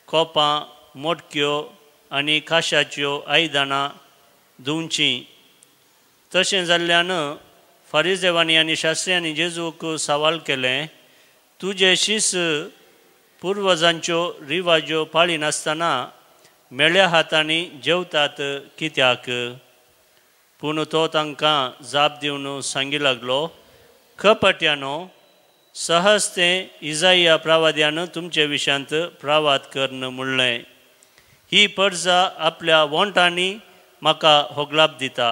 कोपां, मोटक्यो आनी काशाच्यो आयदनां धुवचीं. तशें जाल्ल्यान फारिजेवांनी आनी शास्त्र्यांनी जेजूक सवाल केलें, तुजे शीस पुर्वजांच्यो रिवाज्यो पाळिनासतना मेळ्या हातांनी जेवतात कित्याक? पूण तो तांकां जाप दिवन सांगी लागलो, कपट्यानो, सहज तें इजाया प्रावाद्यान तुमचे विशयांत प्रावाद करन म्हणलें. ही परजा आपल्या वोंटांनी म्हाका होगलाप दिता,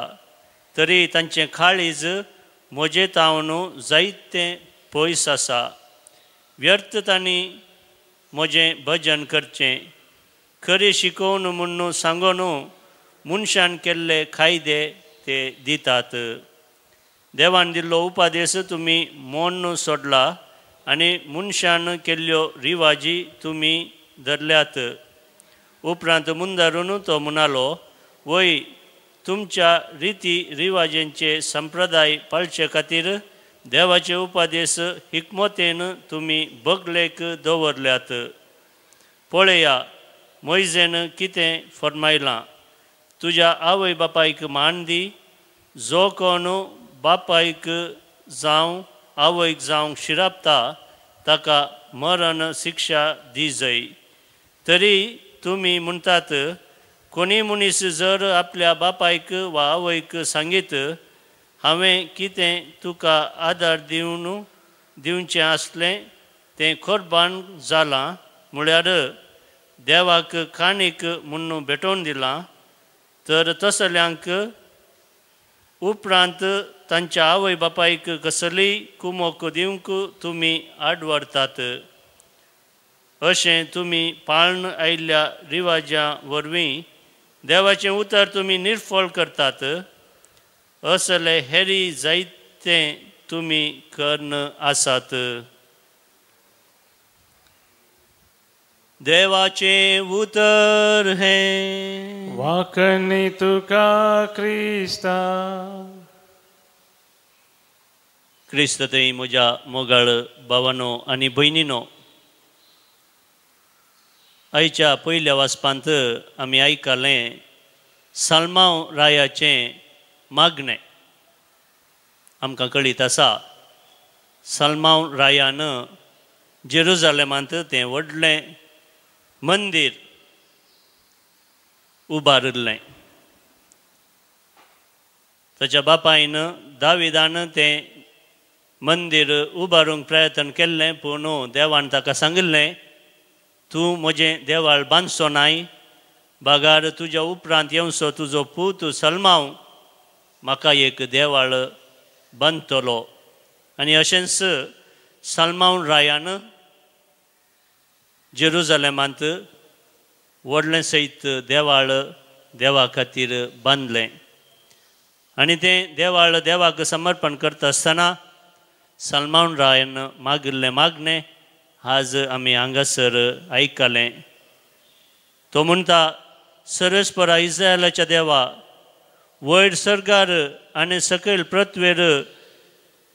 तरी तांचें काळीज म्हजे तावन जायतें पयस आसा. व्यर्थ तांणी म्हजें भजन करचें, खरें शिकोवन म्हूण सांगून मनशान केल्ले कायदे ते दितात. देवान दिल्लो उपादेश तुमी मोन सोडला आनी मनशान केल्ल्यो रिवाजी तुमी धरल्यात. उपरांत मुंदारून तो म्हणालो, वय तुमच्या रिती रिवाजेंचे संप्रदाय पाळचे खातीर देवाचे उपादेश हिकमतेन तुमी बगलेक दवरल्यात. पळया मोयजेन कितें फर्मायलां, तुज्या आवय बापायक मान दी, जो कोण बापायक जावं आवयक जावंक शिरापता ताका मरण शिक्षा दी जाय. तरी तुमी म्हणटात, कोणी मनीस जर आपल्या बापायक वा आवयक सांगीत हांवें कितें तुका आदार दिवन दिवचें आसलें तें कोरबान जालां, म्हळ्यार देवाक काणीक म्हूण भेटोवन दिलां, तर तसल्यांक उपरांत तांच्या आवय बापायक कसलीय कुमोक दिवंक तुमी आडवरतात. अशें तुमी पाळन आयिल्ल्या रिवाजां वरवीं देवाचें उतर तुमी निर्फळ करतात. असले हेरी जायते तुमी कर्ण आसात. देवाचें उतर हें वाकणी तुका क्रिस्ता. क्रिस्त थंय म्हज्या मोगाळ भावानो आनी भयणीनो, आयच्या पयल्या वाचपांत आमी आयकलें साल्मांव रायाचें मागणें. आमकां कळीत आसा साल्मांव रायान जेरुजालेमांत तें व्हडलें मंदीर उबारिल्लें. ताच्या बापायन दाविदान तें मंदीर उबारूंक प्रयत्न केल्लें, पूण देवान ताका सांगिल्लें, तूं म्हजें देवाळ बांदचो नाय, बागार तुज्या उपरांत येवचो तुजो पूत सलमांव म्हाका एक देवाळ बांदतलो. आनी अशेंच सलमांव रायान जेरुजालेमांत व्हडलें सयत देवाळ देवा खातीर बांदलें. आनी तें देवाळ देवाक समर्पण करता आसतना सलमांव रायान मागिल्लें मागणें आज आमी हांगासर आयकलें. तो म्हणटा, सर्वेस्परा इस्रायलाच्या देवा, वयर सर्गार आनी सकयल पृथ्वेर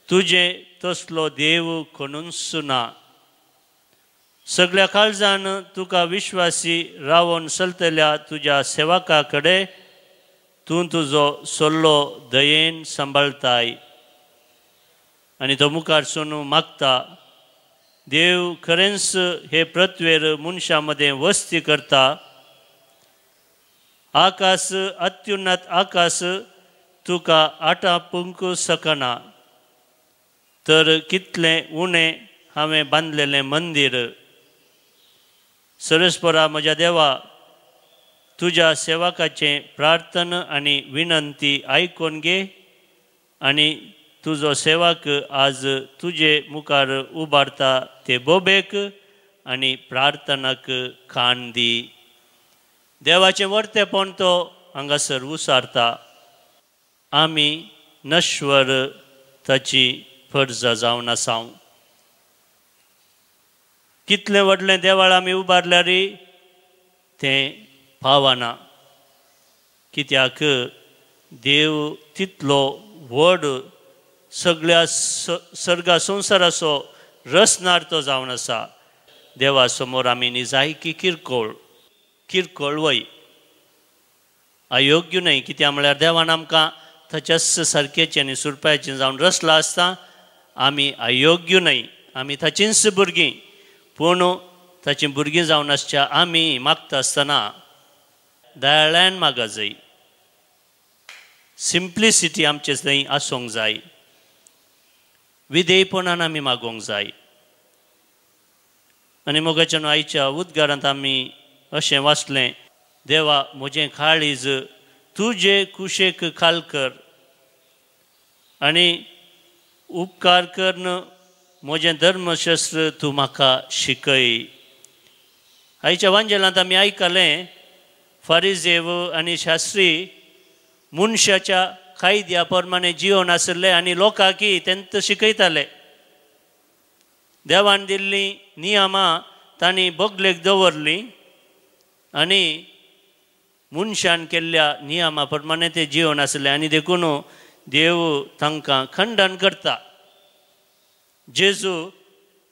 तुजें तसलो देव कोणूच ना. सगळ्या काळजान तुका विश्वासी रावन चलतल्या तुज्या सेवका कडेन तूं तुजो सल्लो दयेन सांबाळताय. आनी तो मुखार सून मागता, देव खरेंच हे पृथ्वेर मनशां मदें वस्ती करता. आकाश अत्युन्नत आकाश तुका आटापूंक शकना, तर कितलें उणें हांवें बांदलेलें मंदीर. सर्वेस्परा म्हज्या देवा, तुज्या सेवकाचें प्रार्थना आनी विनंती आयकून घे आनी तुजो सेवक आज तुजे मुखार उबारता ते बोबेक आनी प्रार्थनाक कान दी. देवाचें वर्तेपण तो हांगासर उसारता. आमी नश्वर ताची फर्जा जावन आसा. कितलें व्हडलें देवाळ आमी उबारल्यार तें पावना, कित्याक देव तितलो व्हड सगळ्या सर्गा संवसाराचो रसनार तो जावन आसा. देवा समोर आमी निजायकी किरकोळ किरकोळ वय अयोग्य न्हय, कित्याक म्हळ्यार देवान आमकां ताच्याच सारकेचें आनी सुरपायाचें जावन रसलां आसता. आमी अयोग्य न्हय, आमी ताचींच भुरगीं, पूण ताचीं भुरगीं जावन आसच्या आमी मागता आसतना दयाळ्यान मागा जाय. सिंप्लिसिटी आमचे थंय आसूंक जाय, विधेयपणान आमी मागोवंक जाय. आनी मोगाच्यान आयच्या उद्गारांत आमी अशें वाचलें, देवा म्हजें काळीज तुजे कुशेक खाल कर आनी उपकार करन म्हजें धर्मशास्त्र तूं म्हाका शिकय. आयच्या वांजेलांत आमी आयकलें फारिजेव आनी शास्त्री मनशाच्या कायद्या प्रमाणे जिवन आशिल्ले आनी लोकांकी तेंत शिकयताले. देवान दिल्लीं नियमां तांणी बगलेक दवरलीं आनी मनशान केल्ल्या नियमा प्रमाणे ते जिवन आसले आनी देखून देव तांकां खंडन करता. जेजू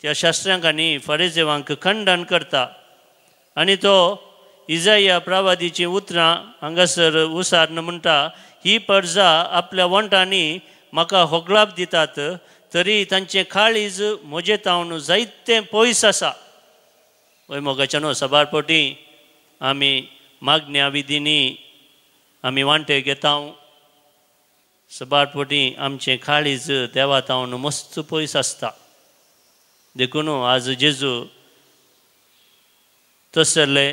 त्या शास्त्र्यांक आनी फारिजेवांक खंडन करता आनी तो इजाया प्रवादीचीं उतरां हांगासर उसार्न म्हणटा, ही परजा आपल्या वंटांनी म्हाका होगळाप दितात तरी तांचें काळीज म्हजे तावन जायतें पयस आसा. वय मोगाच्या न्हू साबार पटी आमी मागण्या विधींनी आमी वांटे घेता, साबार पटी आमचें काळीज देवा तावन मस्त पयस आसता. देखून आज जेजू तसले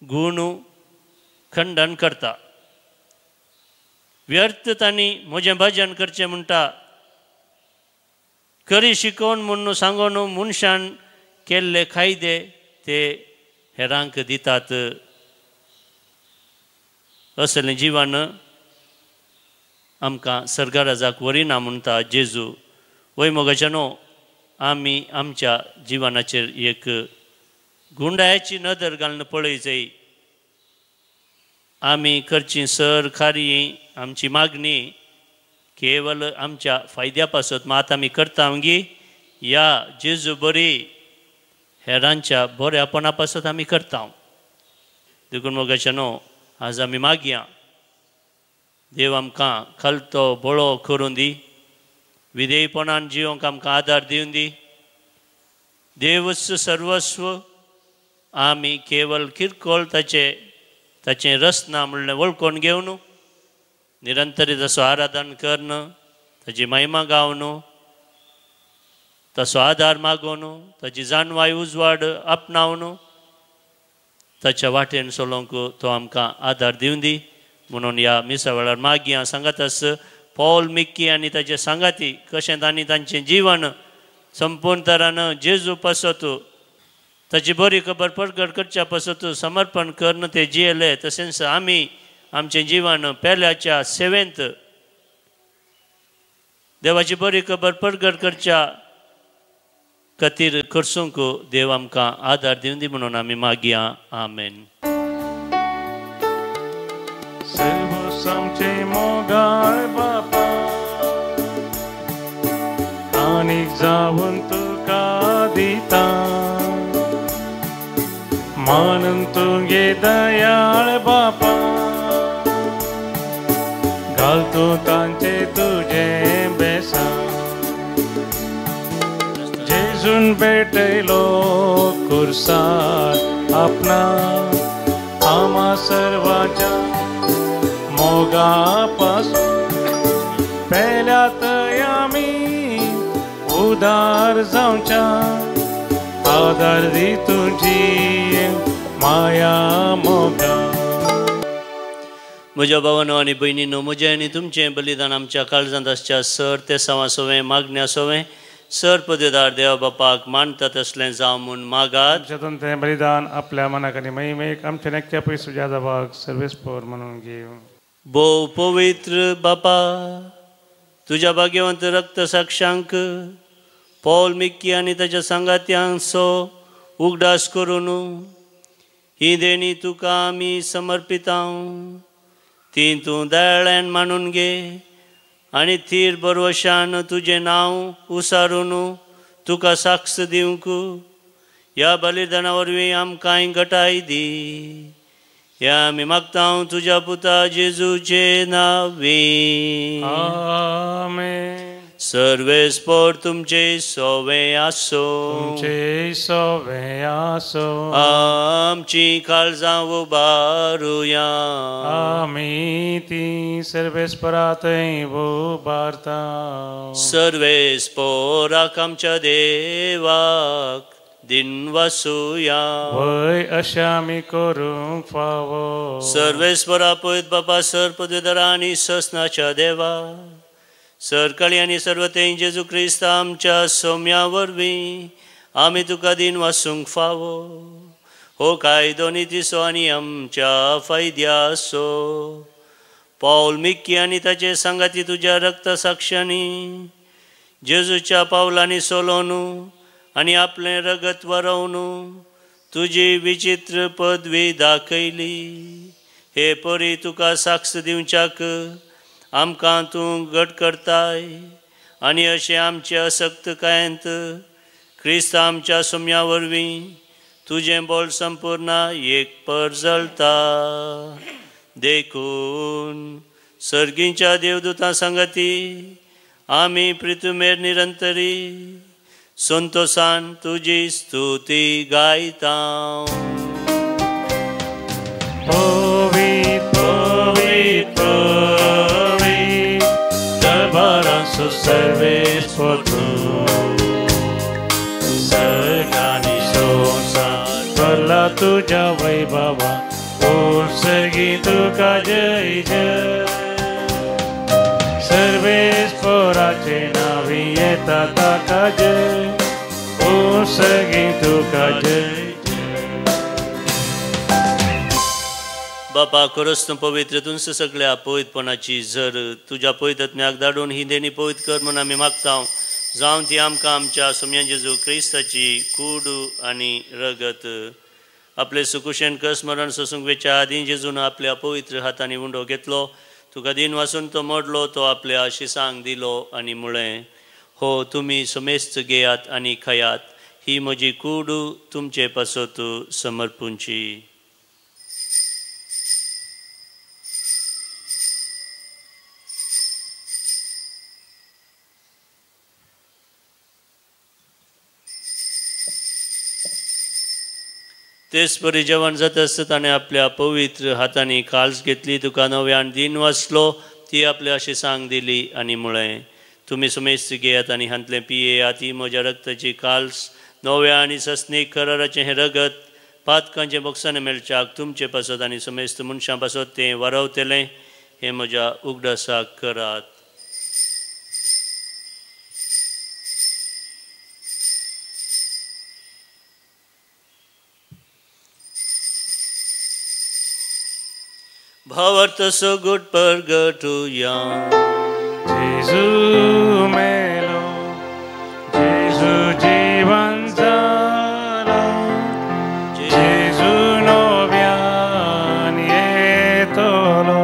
गूण खंडन करता. व्यर्थ तांणी म्हजें भजन करचें म्हणटा, खरी शिकोवन म्हूण सांगून मनशान केल्ले कायदे ते हेरांक दितात. असलें जिवन आमकां सर्गराजाक व्हरिना म्हणटा जेजू. वय मोगाच्या न्हू आमी आमच्या जिवनाचेर एक गुंडायाची नदर घालून पळय जाय. आमी करची सर खारी आमची मागणी केवल आमच्या फायद्या पासत मात आमी करता गी या जेजू बरी हेरांच्या बऱ्यापणा पासत आमी करता. देखून मोगाच्या न्हू आज आमी मागया देव आमकां खालतो बळो करून दी, विधेयपणान जिवंक आमकां आदार दिवन दी. देवच सर्वस्व आमी केवल किरकोळ ताचें ताचें रसना म्हणलें वळखून घेवन निरंतर तसो आराधन करून ताची महिमा गावन तसो आदार मागोवन ताची जाणवाय उजवाड आपणावन ताच्या वाटेन चलोवंक तो आमकां आदार दिवन दी. म्हणून ह्या मिसा वेळार मागया सांगातस पॉल मिक्की आनी ताचे सांगाती कशें तांणी तांचें जीवन संपूर्ण तरान जेजू पासत ताची बरी खबर परगट करच्या पासत समर्पण करून ते जियेले. तशेंच आमी आमचें जीवन पेल्याच्या सेवेंत देवाची बरी खबर परगट करच्या खातीर करसूंक देव आमकां आदार दिवन दी म्हणून आमी मागया. आमेन. मोगाळ बापा आनीक जावन तुका दिता मानून तुगे दयाळ बापा घालतो तांचे तुजे बेसा जेजून भेटयलो कुर्सार आपणा आमा सर्वाच्या मोगापासून पेल्या थंय आमी उदार जावच्या आदार दी तुजी माया मोगा. म्हज्या भावानो आनी भयणीनो म्हजें आनी तुमचें बलिदान आमच्या काळजांत आसच्या सर ते सवा सोवें मागण्या सोवें सर पदेदार देवा बापाक मानता तसलें जावं म्हूण मागात. तें बलिदान आपल्या मनाक आनी महिमेक आमच्या नेक्या पयस तुज्या जाबाक सर्वेस्पोर म्हणून घेव. भोव पवित्र बापा तुज्या भाग्यवंत रक्त साक्षांक पॉल मिक्की आनी ताच्या सांगात्यांचो उगडास करून ही देणी तुका आमी समर्पितां ती तूं दयाळ्यान मानून घे आनी थीर बरवशान तुजें नांव उसारून तुका साक्ष दिवंक ह्या बलिदाना वरवीं आमकांय घटाय दी. ह्या आमी मागता तुज्या पुता जेजूचे नांवे. आमेन. सर्वेस्पोर तुमचे सोवे आसो तुमचे सोवे आसो. आमची काळजां उबारुया आमी ती सर्वेस्परा थंय उबारता. सर्वेस्पोराक आमच्या देवाक दिनवासुया. वय अशें आमी करूंक फावो. सर्वेस्परा पयत बापा सर पदवेदारा आनी ससनाच्या देवा सरकाळी आनी सर्वते जेजू क्रिस्ता आमच्या सोम्या वरवीं आमी तुका दिनवासूंक फावो. हो कायदो नितीचो आनी आमच्या फायद्याचो. पावल मिक्की आनी ताचे सांगाती तुज्या रक्ता साक्षांनी जेजूच्या पावलांनी सोलोवन आनी आपलें रगत वरोवन तुजी विचित्र पदवी दाखयली. हे परी तुका साक्ष दिवच्याक आमकां तूं घट करताय आनी अशें आमचे असक्तकायेंत क्रिस्त आमच्या सोम्या वरवीं तुजें बोल संपूर्ण एक परजळता. देखून सर्गींच्या देवदूतां सांगाती आमी पृथ्वीर निरंतरी संतोषान तुजी स्तुती गायता. पवित्र पवित्र पवित्र दरबारांचो सर्वेस्पर तूं, सर्गांनी संवसार भरला तुज्या वैभवा, सर्गी तुका जय जय. सर्वेस्पराचे नांवी येता ताका जय, ओ सर्गी तुका जय जय. बापा खरोच तूं पवित्र, तुमचं सगळ्या पवित्रपणाची झर तुज्या पवित्रत्म्याक धाडून ही देणी पवित्र कर म्हूण आमी मागता. जावन ती आमकां आमच्या सोम्या जेजू क्रिस्ताची कूड आनी रगत आपले सुकुशेन कस मरण सोसूंक वेच्या आदीं जेजून आपल्या पवित्र हातांनी उंडो घेतलो, तुका दिन वासून तो मोडलो, तो आपल्या शिसांक दिलो आनी म्हळें, हो तुमी समेस्त घेयात आनी खायात, ही म्हजी कूड तुमचे पासत समर्पूंची. तेच परी जेवण जाता आसतना ताणें आपल्या पवित्र हातांनी काल्स घेतली, तुका नव्यान दिन वाचलो, ती आपल्या शिसांक दिली आनी म्हळें, तुमी समेस्त घेयात आनी हांतलें पियेयात, ही म्हज्या रक्ताची काल्स, नव्या आनी सस्नीक कराराचें हें रगत पातकांचें बोगसाणें मेळच्याक तुमचे पासत आनी समेस्त मनशां पासत तें वारवतलें. हें म्हज्या उगडासाक करात. भावार्थ सगुट परगटुया. जेजू मेलो, जेजू जीवन जालो, जेजू नव्यान येतलो.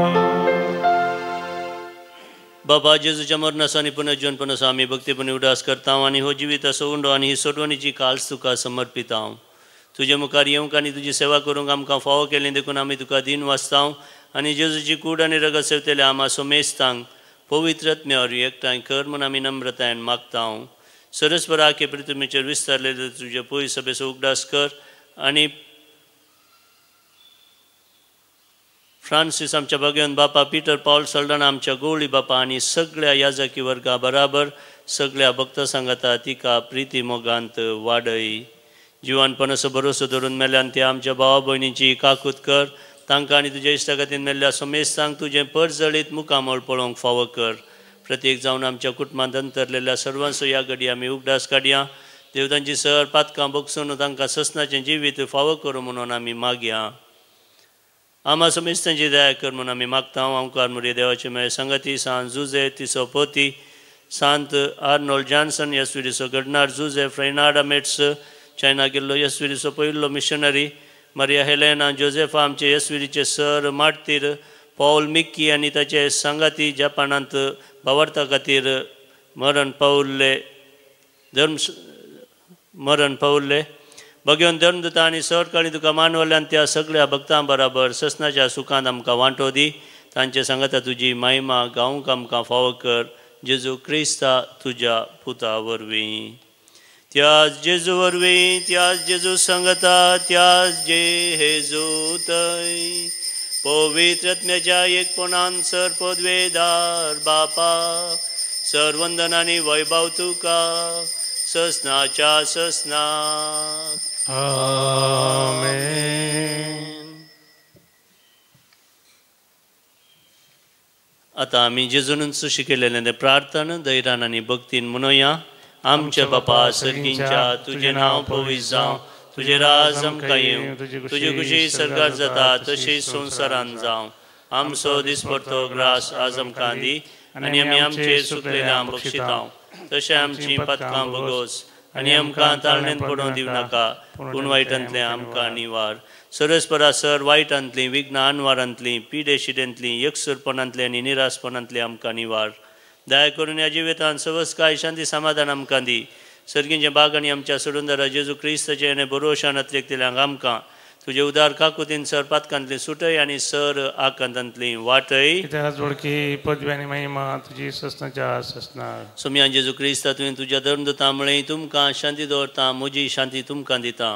बाबा जेजूच्या मरणाचो आनी पुनर्जीवनपणाचो आमी भक्तीपणी उडास करता आनी हो जिविताचो उंडो आनी ही सोडवणीची काल्स तुका समर्पिता. तुजे मुखार येवंक आनी तुजी सेवा करूंक आमकां फावो केली देखून आमी तुका दिन वाचता आनी जेजूची कूड आनी रगत सेवतले आमा सोमेस्तांक पवित्रत्म्यावर एकठांय कर म्हूण आमी नम्रतायेन मागता. सरस्पर आखे पृथ्वीचेर विस्तारलेले तुजे पय सभेचो उगडास कर आनी फ्रांसीस आमच्या भाग्यवंत बापा, पिटर पावल सल्डाना आमच्या गोवळी बापा आनी सगळ्या याजकी वर्गा बराबर सगळ्या भक्ता सांगाता तिका प्रिती मोगांत वाडय. जिवानपणाचो भरोसो धरून मेल्यान त्या आमच्या भावा भयणींची काकूत कर, तांकां आनी तुज्या इश्टागतीन मेल्ल्या समेस्तांक तुजें परजळीत मुखामळ पळोवंक फावो कर. प्रत्येक जावन आमच्या कुटुंबांत अंतरलेल्या सर्वांचो ह्या घडी आमी उगडास काडया. देव तांची सर पातकां भोगसून तांकां ससनाचें जिवीत फावो करूं म्हणून आमी मागया. आमा समेस्तांची दया कर म्हणून आमी मागता. ओंकार मुरये देवाचे मेळ संगती सांत जुजे तिसो पोती, सांत आर्नोल्ड जॉन्सन येसविरीचो घडणार, जुजे फ्रेनाडा मेट्स चायना गेल्लो येसविरीचो पयलो मिशनरी, मारिया हेलेना जोजेफा आमचे येसविरीचे सर मार्तीर, पावल मिक्की आनी ताचे सांगाती जपानांत भावार्था खातीर मरण पावल्ले धर्म मरण पावल्ले. भगवंत धर्मदूता आनी सरकाळी तुका मानवल्यान त्या सगळ्या भक्तां बराबर ससनाच्या सुखांत आमकां वांटो दी. तांचे सांगाता तुजी महिमा गावंक आमकां फावो कर, जेजू क्रिस्ता तुज्या पुता वरवीं. त्याच जेजू वरवीं, त्याच जेजू सांगता, त्याच जेजू थंय पवित्रत्म्याच्या एकपणान सर पदवेदार बापा, सरवंदन आनी वैभव तुका ससनाच्या ससनाक. आमेन. आतां आमी जेजूनच शिकयलेलें तें प्रार्थना धैर्यान आनी भक्तीन म्हणोया. आमच्या बापा सर्गींच्या, तुजें नांव पवित्र जावं, तुजें राज आमकां येवं, तुजी खुशी सर्गार जाता तशी संवसारान जावं. आमचो दिसपडतो ग्रास आज आमकां दी आनी आमी आमचेर सुकलेल्या बक्षितां तशें आमचीं पदकां भोगोस आनी आमकां ताळणेंत पडोवंक दिवं नाका, पूण वायटांतलें आमकां निवार. सरस्परा सर वायटांतलीं, विघ्नां अनवारांतलीं, पिडे शिडेंतलीं, एकसुरपणांतलीं आनी निरासपणांतलीं आमकां निवार. दया करून ह्या जिवितांत सवस्काय शांती समाधान आमकां दी. सर्गींचे बाग आनी आमच्या सोडूनदारा जेजू क्रिस्ताचें आनी बरोशान अतलेकतल्यांक आमकां तुजे उदार काकुतीन सर पातकांतली सुटय आनी सर आकांतांतली वाटय. जोडकी पदवी आनी महिमा तुजी ससनाच्या ससना. सोम्या जेजू क्रिस्ता, तुवें तुज्या धर्मदूतां म्हळें, तुमकां शांती दवरता, म्हजी शांती तुमकां दिता.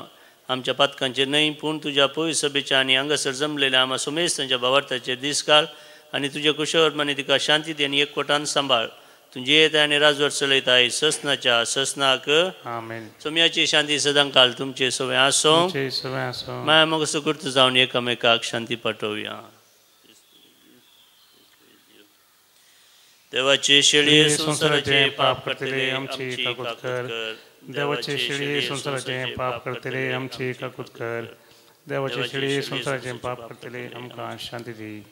आमच्या पातकांचेर न्हय पूण तुज्या पवित्र सभेच्या आनी हांगासर जमलेल्या आमा सोमेस्तांच्या भावार्थाचेर दीस घाल आनी तुज्या कुशवर मनी तिका शांती दी आनी एकवटान सांबाळ. तुजी येता आनी राजवट चलयताय ससनाच्या ससनाक. आमेन. सोम्याची शांती सदांकाल तुमचे सवे आसूं. माया मग सुकृत जावन एकामेकाक शांती पाठोवया. देवाचे शेळये संवसाराचे पाप करतले आमची काकूत कर. देवाचे शेळये संवसाराचे पाप करतले आमची काकूत कर. देवाचे शेळये संवसाराचे पाप करतले आमकां शांती दी.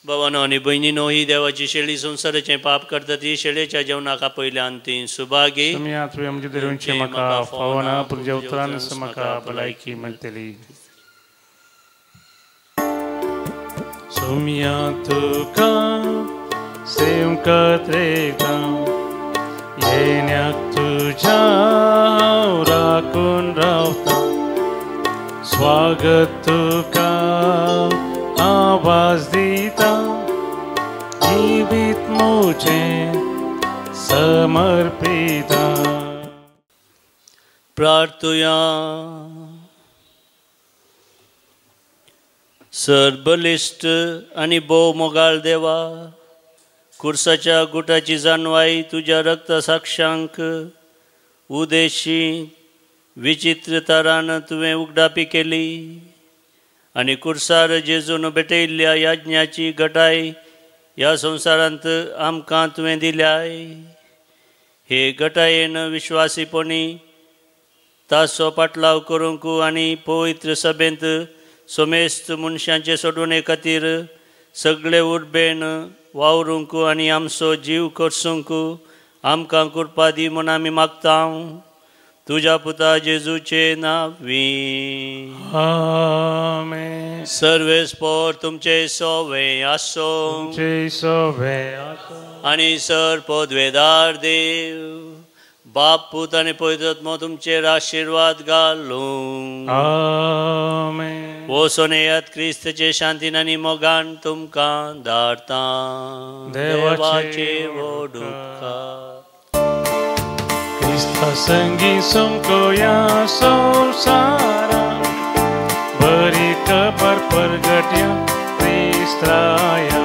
भावानो आनी भयणीनो, ही देवाची शेळी संवसाराचें पाप करता ती शेळयेच्या जेवणाक आपयल्यान ती सुभागी. तुवें म्हजें धरूंचें म्हाका फावना, पूण तुज्या उतरान म्हाका भलायकी मेळटली. सोम्या तुका सेवकत रेता, येण्याक तुज्या हांव राखून रावता. स्वागत तुका आवाज दिता, जिवीत म्हजें समर्पिता. प्रार्थुया. सरबलिश्ट आनी भोव मोगाळ देवा, कुर्साच्या गुटाची जाणवाय तुज्या रक्त साक्षांक उदेशी विचित्र तरान तुवें उगडापी केली आनी कुर्सार जेजून भेटयल्ल्या याज्ञाची घटाय ह्या संवसारांत आमकां तुवें दिल्याय. हे घटायेन विश्वासीपणी ताचो पाटलाव करूंक आनी पवित्र सभेंत सोमेस्त मनशांचे सोडवणे खातीर सगळे उर्बेन वावरूंक आनी आमचो जीव करसूंक आमकां कृपा दी म्हूण आमी मागता तुज्या पुता जेजूचे नांवी. आमेन. सर्वेस्पोर तुमचे सोवे आसो आनी सर पदवेदार देव बाप पूत आनी पवित्र आत्मो तुमचेर आशिर्वाद घालूं. आमेन. वचून येयात क्रिस्ताचे शांतीन आनी मोगान तुमकां धाडता. देवाचे व्हड उपकार. क्रिस्ता संगी सोमकोया संवसारा, बरी खबर परगट्या क्रिस्ताया.